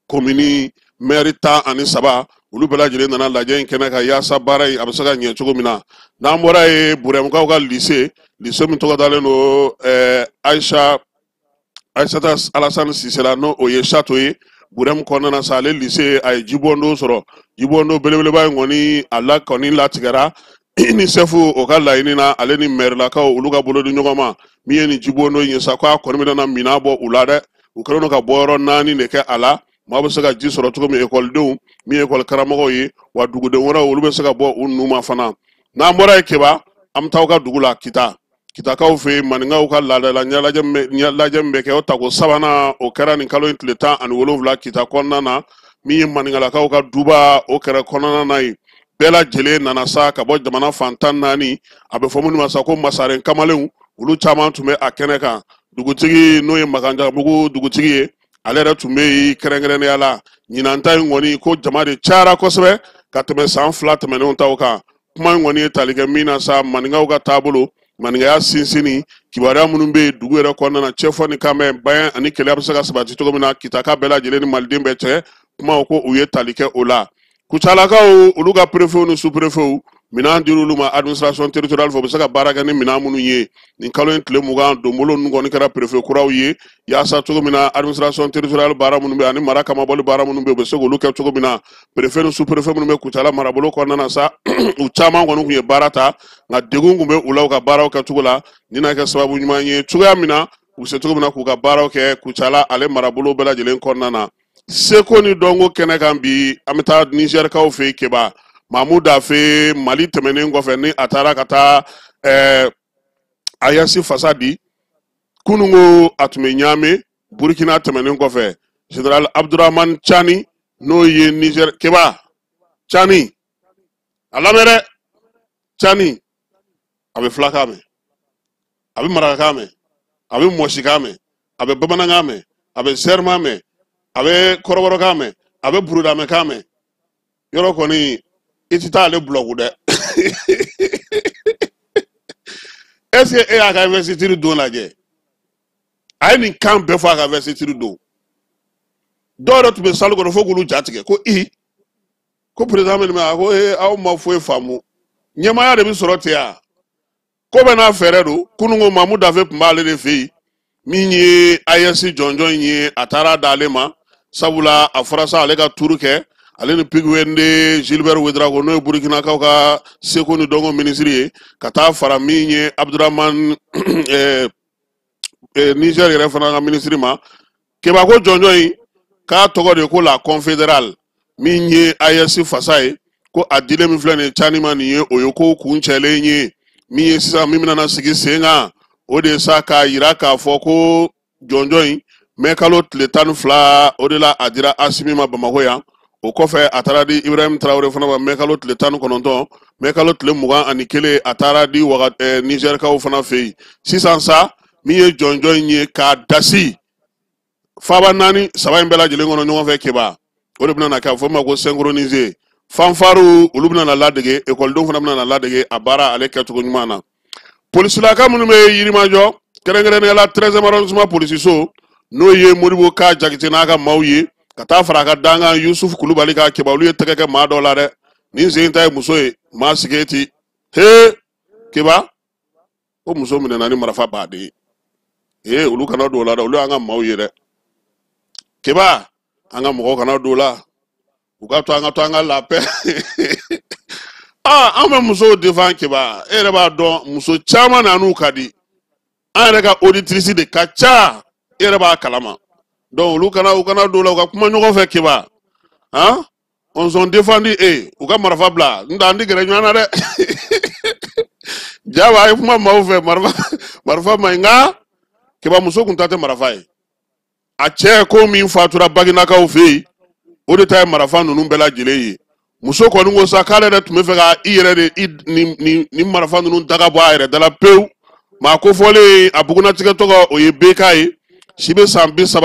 komini mɛri 13, olu bɛɛ lajɛlen nana lajɛ in kɛnɛ kan yaasa baara in a bɛ se ka ɲɛ cogo min na. N'an bɔra yen, Burɛmukaw ka lycée, lycée min tɔgɔ dalen don Aïssata Alassane Cissé la, n'o o ye Château ye Burɛmu kɔnɔna na sa, ale lycée a ye jibɔndon sɔrɔ. Jibɔndon belebeleba in kɔni a la kɔni latigɛra UNICEF o ka laɲini na, ale ni mɛrilakaw olu ka bolo di ɲɔgɔn ma. Min ye nin jibɔndon in ye sa, k'a kɔni bɛna minan bɔ u la dɛ. U kɛlen don ka bɔyɔrɔ 4 de kɛ a la, maa bɛ se ka ji sɔrɔ cogo min, ekɔlidenw min ye ekɔli karamɔgɔw ye, wa duguden wɛrɛw olu bɛ se ka bɔ u nu ma fana. N'an bɔra yen Keba, an bɛ taa aw ka dugu la Kita. Kitakaw fɛ yen, maninkaw ka laadala ɲɛnajɛ min bɛ kɛ, o tako sabanan o kɛra nin kalo in tile 17 Kita kɔnɔna na. Min ye maninkalakaw ka duba o kɛra kɔnɔna na yen, bɛɛ lajɛlen nana sa ka bɔ jamana fan 14, a bɛ fɔ minnu ma sa ko masaren kamalenw, olu caman tun bɛ a kɛnɛ kan. Dugutigi n'o ye Makanjabugu dugutigi ye, ale yɛrɛ tun bɛ yen kɛrɛnkɛrɛnnenya la. Ɲinan ta in kɔni ko jama de cayara kosɛbɛ ka tɛmɛ san 2 tɛmɛnenw taw kan. Kuma in kɔni ye tali kɛ min na sa, maninkaw ka taabolo Maninkaya sinsinni kibaruya minnu bɛ yen dugu yɛrɛ kɔnɔna na, cɛfɔ ni kanbɛn, bɛn ani kelenya bɛ se ka sabati cogo min na Kitaka bɛɛ lajɛlen ni maliden bɛɛ cɛ, kumaw ko u ye tali kɛ o la. Kucalakaw olu ka préfetw ni sous-préfetw, minɛn dir'olu ma administration territoriale fɛ, u bɛ se ka baara kɛ ni minɛn minnu ye. Nin kalo in tile 20 donbolo ninnu kɔni kɛra préfet kuraw ye, yaasa cogo min na administration territoriale baara minnu bɛ ani mara kamabɔli baara minnu bɛ, u bɛ se k'olu kɛ cogo min na. Préfet ni sous-préfet minnu bɛ Kucala marabolo kɔnɔna na sa, u caman kɔni tun ye baara ta, nka degun tun bɛ u la u ka baaraw kɛcogo la. Nin na kɛ sababu ɲuman ye cogoya min na u bɛ se cogo min na k'u ka baaraw kɛ Kucala ale marabolo bɛɛ lajɛlen kɔnɔna na. Seko ni dɔnko kɛnɛ kan bi, an bɛ taa Nizɛrikaw fɛ yen. Keba Mamu Dafe, Mali tɛmɛnen kɔfɛ ni a taara ka taa AES fasa di kununko, a tun bɛ Ɲame Burukina tɛmɛnen kɔfɛ. Général Abdurahman Tchani, n'o ye Niger, Keba Tchani a lamɛn dɛ, Tchani a bɛ filakan mɛn, a bɛ marakakan mɛn, a bɛ mɔsikan mɛn, a bɛ bamanankan mɛn, a bɛ zɛrima mɛn, a bɛ kɔrɔbɔrɔkan mɛn, a bɛ burudamɛkan mɛn. Yɔrɔ kɔni i tɛ taa ale bulɔku dɛ. Est ce que e y'a ka investiture don lajɛ? A ye nin kan bɛɛ fɔ a ka investiture don. Dɔw yɛrɛ tun bɛ salle kɔnɔ fo k'olu ja tigɛ ko i ko président bɛ nin mɛn, a ko ee aw ma foyi faamu, ɲɛmaaya de bɛ sɔrɔ ten yan, ko bɛɛ n'a fɛɛrɛ don. Kununko Mamu Dafe tun b'ale de fɛ yen, min ye AES jɔnjɔn ye, a taara d'ale ma, sabula a fɔra sa ale ka turu kɛ ale ni Piguende Gilbert Ouedraogo, n'o ye Burukinakaw ka seko ni dɔnko minisiri ye, ka taa fara min ye Abdurahman Niger yɛrɛ fana ka minisiri ma. Keba ko jɔnjɔn in k'a tɔgɔ de ko la confédérale, min ye AES fasa ye, ko a dilen min filɛ nin ye Tchani ma nin ye, o ye ko kuncɛlen ye. Min ye sisan min bɛna sigi sen kan, o de ye sa k'a yira k'a fɔ ko jɔnjɔn in mɛ kalo tile 12 o de la a dira Asimi ma Bamakɔ yan. O kɔfɛ a taara di Ibrahim Traoré fana ma mɛ kalo tile 19, mɛ kalo tile 21 a taara di waga Nizɛrikaw fana fɛ yen. Sisan sa min ye jɔnjɔn in ye k'a dasi faaba naani saba in bɛɛ lajɛlen kɔnɔ ɲɔgɔn fɛ, Keba, o de bɛna na kɛ a fɔ ma ko synchronisé. Fanfaru olu bɛna na ladege, ekɔlidenw fana bɛna na ladege a baara ale kɛcogo ɲuman na. Polisilaka minnu bɛ Yirimajɔ, kɛrɛnkɛrɛnnenya la 13e arrondissement polisiso, n'o ye Modibo Ka Jakite n'a ka maaw ye, ka taa fara a ka dankan Yusuf Kulubali ka, Keba olu ye tɛgɛ kɛ maa dɔ la dɛ. Nin sen ta ye muso ye, maa sigi ti he Keba, ko muso minɛna ni marifa baden ye. Ee olu kana don o la dɛ, olu y'an ka maaw ye dɛ. Keba an ka mɔgɔw kana don o la, u ka to an ka to an ka lapɛ. An bɛ musow defan Keba, e yɛrɛ b'a dɔn muso caman na n'u ka di, an yɛrɛ ka auditrice de ka ca, e yɛrɛ b'a kalama. Donc olu kana, u kana don o la, u ka kuma ɲɔgɔn fɛ Keba. Han, on s'en défendu e u ka marifa bila, n tɛ an tɛ gɛrɛ ɲɔgɔn na dɛ. Jaba a ye kuma maaw fɛ, marifa ma ɲi, nka Keba muso kun ta tɛ marifa ye. A cɛ ko min fatura Baginakaw fɛ yen, o de ta ye marifa ninnu bɛɛ lajɛlen ye. Muso kɔni ko sa k'ale yɛrɛ tun bɛ fɛ ka i yɛrɛ de i ni marifa ninnu daga bɔ a yɛrɛ da la pewu. Maa kofɔlen a bugunnatigɛ tɔgɔ o ye BK ye, si bɛ san 36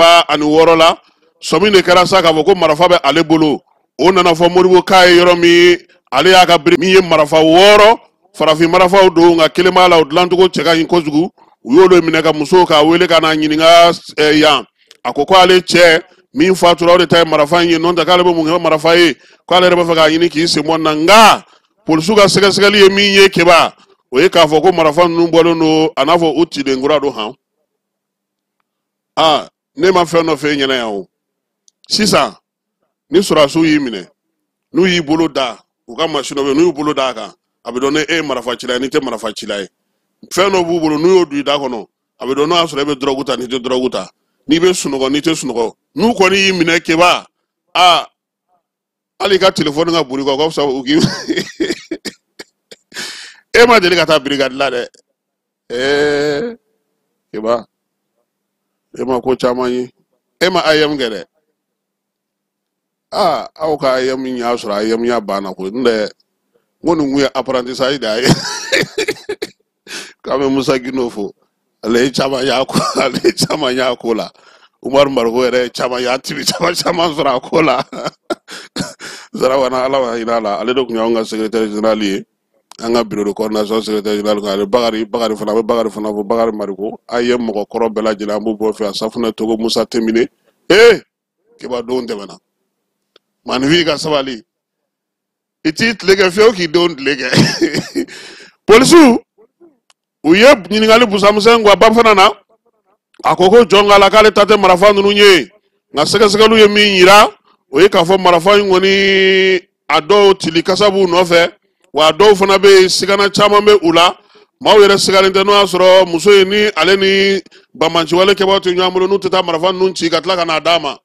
la. Sɔmi de kɛra sa k'a fɔ ko marifa bɛ ale bolo. O nana fɔ Modibo Ka ye yɔrɔ min, ale y'a ka bere min ye marifa 6, farafin marifaw don, nka kelen b'a la o dilancogo cɛ ka ɲi kojugu. U y'olu minɛ ka muso k'a wele ka n'a ɲininka yan. A ko ko ale cɛ min fatura o de ta ye marifa in ye, n'o tɛ k'ale bɛ mun kɛ marifa ye, k'ale yɛrɛ b'a fɛ k'a ɲini k'i sen bɔ na. Nka polisiw ka sɛgɛsɛgɛli ye min ye Keba, o ye k'a fɔ ko marifa ninnu bɔlen don a n'a fɔ u ciden kura don. Han, ne ma fɛn dɔ f'e ɲɛna yan o. Sisan ni sɔrɔdasiw y'i minɛ, n'u y'i bolo da u ka mansin dɔ bɛ yen, n'u y'u bolo da a kan, a bɛ dɔn ne e ye marifacila ye n'i tɛ marifacila ye. Fɛn dɔ b'u bolo, n'u y'o don i da kɔnɔ, a bɛ dɔn n'o y'a sɔrɔ e bɛ dɔrɔgu ta n'i tɛ dɔrɔgu ta, n'i bɛ sunɔgɔ n'i tɛ sunɔgɔ. N'u kɔni y'i minɛ Keba, hali i ka telefɔni ka bori kɔ, o ka fisa u k'i e ma deli ka taa brigade la dɛ. Keba e ma ko caman ye, e ma AEM kɛ dɛ. Aw ka AEM y'a sɔrɔ AEM ya banna koyi, n tɛ n ko nin kun ye apprentissage de ye. K'an bɛ Musa Gindo fo, ale ye caman y'a ko, ale ye caman y'a ko la. Umaru Mariko yɛrɛ ye caman y'a tibi caman caman sɔrɔ a ko la. Zarawana Ala ma hinɛ a la, ale de tun y'anw ka secrétaire général ye. An ka bureau de coordination secrétaire général ale Bakari, Bakari fana, an bɛ Bakari fana fo, Bakari Mariko. A ye mɔgɔ kɔrɔ bɛɛ lajɛlen, an b'u bɔ fɛ a safunɛ Togo Musa Temine. Ee, Keba, donw tɛmɛna. Maanifin ka sabali, i t'i tile kɛ fiyewu k'i denw tile kɛ. Polisiw u ye ɲininkali busamisɛn kuwa ba fana na. A ko ko jɔn k'a la k'ale ta tɛ marafa ninnu ye, nka sɛgɛsɛgɛliw ye min yira, o ye k'a fɔ marafa in kɔni, a dɔw tili kasa b'u nɔfɛ, wa a dɔw fana bɛ yen, sigana caman bɛ u la. Maaw yɛrɛ sigalen tɛ n'o y'a sɔrɔ muso in ni ale ni banbaanciwale kɛbaaw tɛ ɲɔgɔn bolo, n'u tɛ taa marafa ninnu ci ka tila ka n'a d'a ma.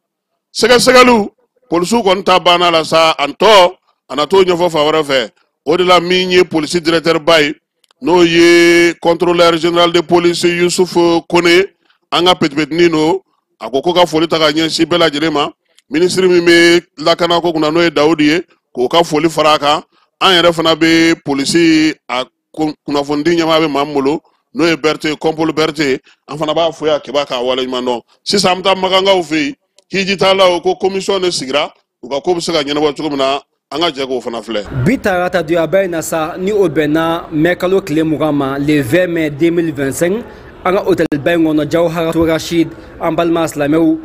Sɛgɛsɛgɛliw, polisiw kɔni ta banna la sa, a tɔ a na t'o ɲɛfɔ fan wɛrɛ fɛ. O de la, min ye polisi directeur ba ye, n'o ye contrôleur général de police Yusuf Kone, an ka petipetinin don, a ko ko ka foli ta ka ɲɛsin bɛɛ lajɛlen ma. Minisiri min bɛ lakanako kunna, n'o ye Dawudi ye, k'o ka foli fara a kan. An yɛrɛ fana bɛ polisi a kunnafonidi ɲɛmaa bɛ maa min bolo, n'o ye Berete, Kɔnpolo Berete, an fana b'a fo yan Keba, k'a waleɲuman dɔn. Sisan an bɛ taa Makankaw fɛ yen, hijitalaw ko commission de sigira, u ka ko bɛ se ka ɲɛnabɔ cogo min na, an ka jɛ k'o fana filɛ. Bi tarata doyaba in na sa, ni o bɛnna mɛ kalo tile 20 ma, le 20 mai 2025, an ka hôtelba in kɔnɔ, Jawharatu Rashid, an balima silamɛw,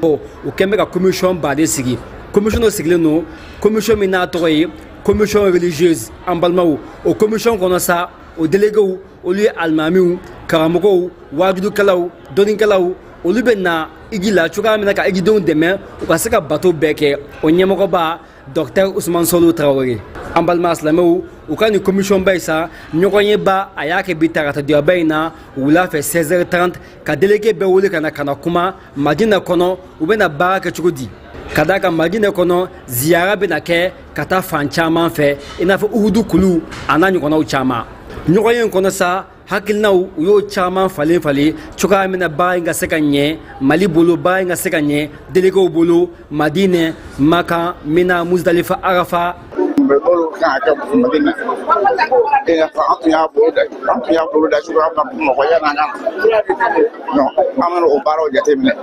u kɛn bɛ ka commission ba de sigi. Commission dɔ sigilen don, commission min n'a tɔgɔ ye commission religieuse. An balimaw, o commission kɔnɔ sa, o déléguéw, olu ye alimamiw, karamɔgɔw, wajudukɛlaw, dɔnnikɛlaw. Olu bɛ na iji la cogoya min na ka ijidenw dɛmɛ u ka se ka bato bɛɛ kɛ, o ɲɛmɔgɔba docteur Usman Solu Tarawele. An balima silamɛw, u ka nin commission ba in sa, ɲɔgɔnyeba a y'a kɛ bi tarata doyaba in na wula fɛ 16h30, ka délégué bɛɛ wele ka na kuma Madina kɔnɔ, u bɛna baara kɛ cogo di, ka d'a kan Madina kɔnɔ ziyara bɛna kɛ ka taa fan caman fɛ, i n'a fɔ Uhudu kulu a n'a ɲɔgɔnnaw caman. Ɲɔgɔnye in kɔnɔ sa, hakilinaw u y'o caman falen falen cogoya min na baara in ka se ka ɲɛ Mali bolo, baara in ka se ka ɲɛ déléguéw bolo Madinɛ, Makan, Mina, Musdalifa, Arafa. Olu kan ka kɛ Madina, i n'a fɔ an tun y'a bolo da cogoya min na Bamakɔ yan'an ka na, an bɛna o baaraw jateminɛ.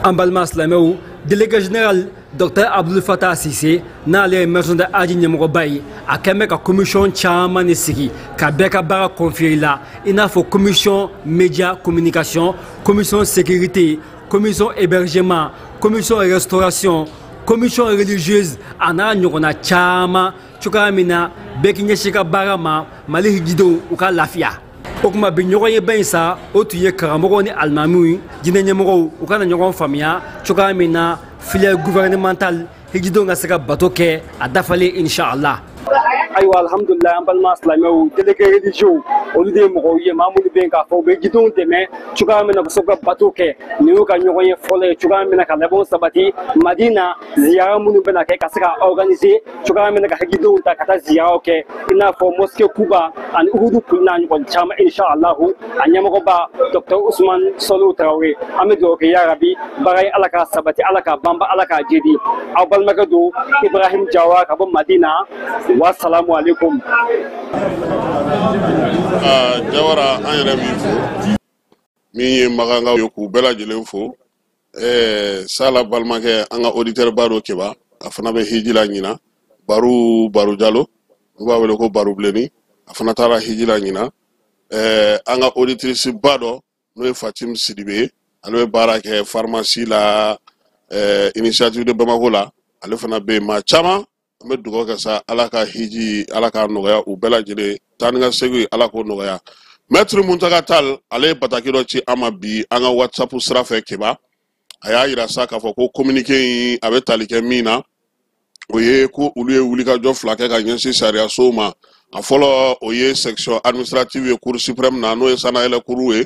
An balima silamɛw, délégué général docteur Abdul Fatah Sise, n'ale ye maison de haji ɲɛmɔgɔba ye, a kɛn bɛ ka commission caman de sigi ka bɛɛ ka baara confier la, i n'a fɔ commission média communication, commission sécurité, commission hébergement, commission restauration, commission religieuse, a n'a ɲɔgɔnna caman, cogoya min na bɛɛ k'i ɲɛsin ka baara ma, Mali hijidenw u ka lafiya. O tuma bi ɲɔgɔnyeba in sa, o tun ye karamɔgɔw ni alimamiw, jinɛ ɲɛmɔgɔw, u ka na ɲɔgɔn faamuya cogoya min na filière gouvernementale, hijidenw ka se ka bato kɛ a dafalen, inshallah. Ayiwa, alhamdulilayi, an balima silamɛw, délégué religieux, olu de ye mɔgɔw ye, maa minnu bɛ yen k'a fɔ u bɛ jidenw dɛmɛ cogoya min na u bɛ se ka bato kɛ. Nin y'u ka ɲɔgɔn ye fɔlɔ ye cogoya min na ka labɛnw sabati Madina, ziyara minnu bɛna kɛ, ka se ka organiser cogoya min na ka hijidenw ta ka taa ziyaraw kɛ, i n'a fɔ mosquée Kuba ani Uhudu kulu n'a ɲɔgɔn caman, inshallahu. A ɲɛmɔgɔba docteur Usman Sɔliw Tarawele, an bɛ dugawu kɛ, yarabi, baara in, Ala k'a sabati, Ala k'a banba, Ala k'a jidi. Aw balimakɛ don, Ibrahim Jawa, ka bɔ Madina. Wasalamu alaikum. Jawara, an yɛrɛ b'i fo, min ye Makankaw ye, k'u bɛɛ lajɛlen fo. Sala balimakɛ, an ka auditeur ba dɔ Keba, a fana bɛ hiji la ɲina. Baru Baru Jalo, n'u b'a wele ko Baru Bilenni, a fana taara hiji la ɲina. An ka auditrice ba dɔ, n'o ye Fatim Sidibe ye, ale bɛ baara kɛ pharmacie la, initiative de Bamako la, ale fana bɛ yen. Maa caman, an bɛ dugawu kɛ sa, Ala ka hiji, Ala k'a nɔgɔya u bɛɛ lajɛlen, taa ni ka segin, Ala k'o nɔgɔya. Maître Muntaga Tall, ale ye bataki dɔ ci an ma bi an ka WhatsApp sira fɛ. Keba, a y'a yira sa k'a fɔ ko communiqué in, a bɛ tali kɛ min na, o ye ko olu ye wulikajɔ fila kɛ ka ɲɛsin sariyasow ma. A fɔlɔ, o ye section administrative ye cour suprême na, n'o ye sanayɛlɛ kuru ye,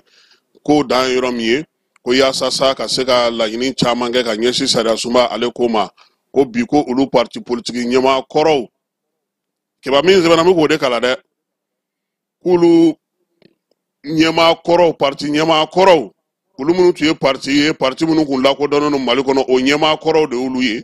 k'o dan ye yɔrɔ min ye, ko yaasa sa ka se ka laɲini caman kɛ ka ɲɛsin sariyasunba ale ko ma, ko bi ko olu parti politique ɲɛmaa kɔrɔw, Keba, min sɛbɛnna, n bɛ k'o de kalan dɛ, k'olu ɲɛmaa kɔrɔw, parti ɲɛmaa kɔrɔw, olu minnu tun ye parti ye, parti minnu kun lakodɔnnen don Mali kɔnɔ, o ɲɛmaa kɔrɔw de y'olu ye,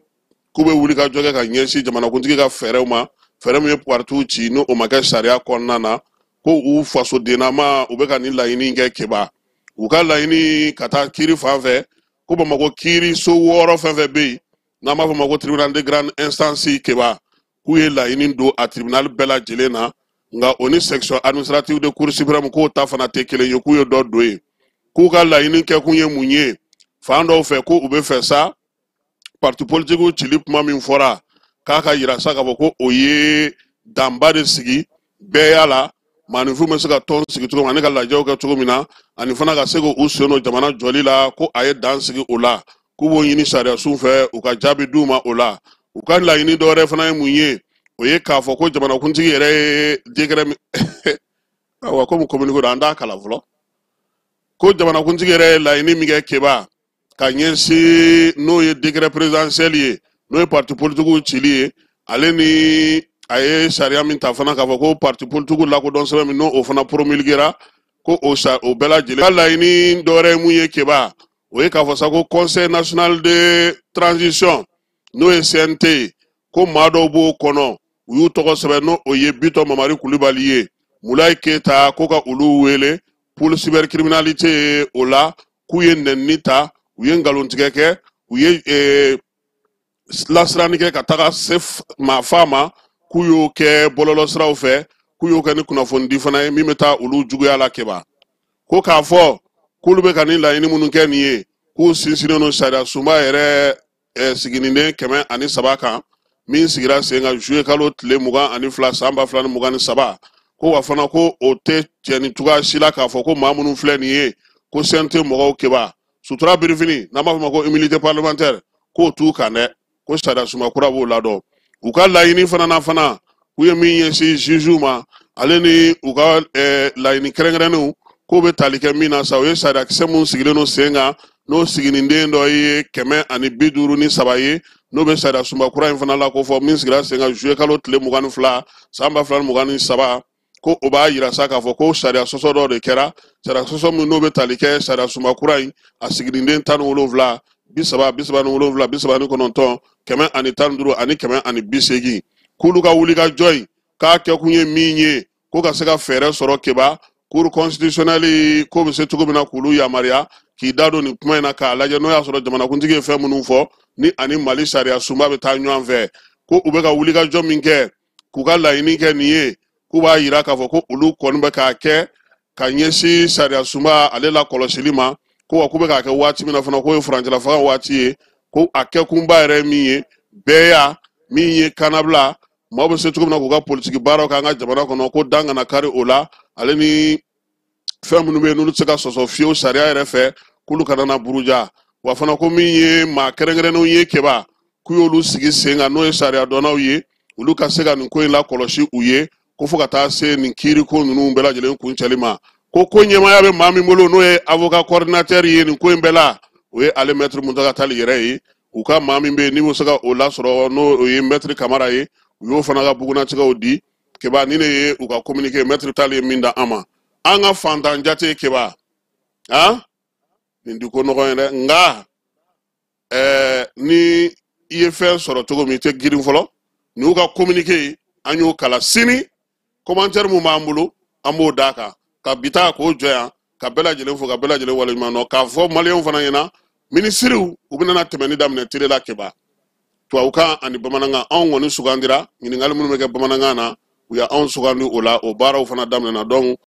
k'u bɛ wuli ka jɔ kɛ ka ɲɛsin jamanakuntigi ka fɛɛrɛw ma, fɛɛrɛ min ye partiw ci, ni o ma kɛ sariya kɔnɔna na, ko u fasodennama u bɛ ka nin laɲini kɛ. Keba, u ka laɲini ka taa kiiri fan fɛ, ko Bamakɔ kiiri so wɔɔrɔ fɛn fɛn bɛ yen, n'an b'a fɔ o ma ko tribunal de grande instance, Keba, k'u ye laɲini don a tribunal bɛɛ lajɛlen na. Nka o ni section administrative de cour suprême k'o ta fana tɛ kelen ye, k'u ye dɔ don yen. K'u ka laɲini kɛkun ye mun ye? Fan dɔw fɛ, ko u bɛ fɛ sa, parti politikiw cili kuma min fɔra, k'a ka yira sa k'a fɔ ko o ye danba de sigi bɛɛ y'a la, maaninfinw bɛ se ka tɔn sigi cogo min ani ka lajɛw kɛ cogo min na, ani fana ka se k'u sen don jamana jɔli la, ko a ye dan sigi o la. K'u b'o ɲini sariyasun fɛ, u ka jaabi d'u ma o la. U ka laɲini dɔwɛrɛ fana ye mun ye? O ye k'a fɔ ko jamanakuntigi yɛrɛ ye décret min, awa, komi communiqué don, an t'a kalan fɔlɔ, ko jamanakuntigi yɛrɛ ye laɲini min kɛ Keba ka ɲɛsin, n'o ye décret présidentiel ye, n'o ye parti politikiw cili ye, ale ni a ye sariya min ta fana k'a fɔ ko parti politikiw lakodɔn sɛbɛn min, n'o fana promulguera, ko o sa o bɛɛ lajɛlen ka laɲini dɔwɛrɛ ye mun ye Keba? O ye k'a fɔ sa ko Conseil national de transition, n'o ye CNT ye, ko maa dɔw b'o kɔnɔ, u y'u tɔgɔ sɛbɛn, n'o o ye Bitɔn Mamari Kulibali ye, Mulayi Keyita, ko ka olu wele pôle cybercriminalité ye o la, k'u ye nɛnini ta, u ye nkalontigɛ kɛ, u ye lasiranni kɛ ka taga se maa fa ma, k'u y'o kɛ bɔlɔlɔsiraw fɛ, k'u y'o kɛ ni kunnafonidi fana ye min bɛ taa olu juguya la Keba. Ko k'a fɔ k'olu bɛ ka nin laɲini minnu kɛ nin ye, k'u sinsinnen don sariya sunba yɛrɛ siginiden 103 kan min sigira sen kan juillet kalo tile 22 san 2023. Ko wa fana, ko o tɛ tiɲɛ ni cogoya si la k'a fɔ ko maa minnu filɛ nin ye, ko CNT mɔgɔw Keba, sutura birifini, n'an b'a fɔ ma ko immunité parlementaire, k'o t'u kan dɛ, ko sariya sunba kura b'o ladɔn. U ka laɲini fana na fana, k'u ye min ɲɛsin jugew ma, ale ni u ka laɲini kɛrɛnkɛrɛnnenw, k'o bɛ tali kɛ min na sa, o ye sariyakisɛ mun sigilen don sen kan, n'o siginiden dɔ ye 153 ye, n'o bɛ sariya sunba kura in fana la ko fɔ, min sigira sen kan juillet kalo tile 22 san 2023. Ko o b'a yira sa k'a fɔ ko sariya sɔsɔ dɔ de kɛra, sariya sɔsɔ min n'o bɛ tali kɛ sariya sunba kura in a siginiden 17, 30, 37, 39, 115 ani 180. K'olu ka wuli ka jɔ in k'a kɛkun ye min ye, ko ka se ka fɛɛrɛ sɔrɔ Keba, cour constitutionnelle ko bɛ se cogo min na k'olu yamaruya k'i da don nin kuma in na k'a lajɛ, n'o y'a sɔrɔ jamanakuntigi ye fɛn minnu fɔ ni ani Mali sariya sunba bɛ taa ɲɔgɔn fɛ. Ko u bɛ ka wuli ka jɔ min kɛ k'u ka laɲini kɛ nin ye, k'u b'a yira k'a fɔ ko olu kɔni bɛ k'a kɛ ka ɲɛsin sariya sunba ale la kɔlɔsili ma. Ko wa k'u bɛ k'a kɛ waati min na fana, k'o ye furancɛla fanga waati ye, ko a kɛkunba yɛrɛ ye min ye, bɛɛya min ye kannabila, maaw bɛ se cogo min na k'u ka politiki baaraw kɛ an ka jamana kɔnɔ, ko dan kana kari o la, ale ni fɛn minnu bɛ yen n'olu tɛ se ka sɔsɔ fiyewu sariya yɛrɛ fɛ, k'olu kana na buruja. Wa fana, ko min ye maa kɛrɛnkɛrɛnnenw ye Keba, k'u y'olu sigi sen kan, n'o ye sariya dɔnnaw ye, olu ka se ka nin ko in lakɔlɔsi u ye, ko fo ka taa se nin kiiri ko ninnu bɛɛ lajɛlen kuncɛli ma. Ko ɲɛmaaya bɛ maa min bolo, n'o ye avocat coordinateur ye nin ko in bɛɛ la, o ye ale maître Muntaga Tali yɛrɛ ye. U ka maa min bɛ yen n'i bɛ se ka o lasɔrɔ, n'o ye maître Kamara ye, u y'o fana ka bugunnatigɛw di Keba. Ni ne ye u ka communiqué, maître Tali ye min da an ma, an ka fantan jate Keba, han nin di ko nɔgɔn ye dɛ. Nka ni i ye fɛn sɔrɔ cogo min, i tɛ girin fɔlɔ. Nin y'u ka communiqué, an y'o kalan. Sini commentaire mun b'an bolo, an b'o d'a kan ka bi ta k'o jɔ yan, ka bɛɛ lajɛlen fo, ka bɛɛ lajɛlen waleɲuman dɔn, k'a fɔ maliyɛnw fana ɲɛna, minisiriw u bɛna tɛmɛni daminɛ télé la Keba, tubabukan ani bamanankan. Anw kɔni sugandira, ɲininkali minnu bɛ kɛ bamanankan na, u y'anw sugandi o la, o baaraw fana daminɛna. Donc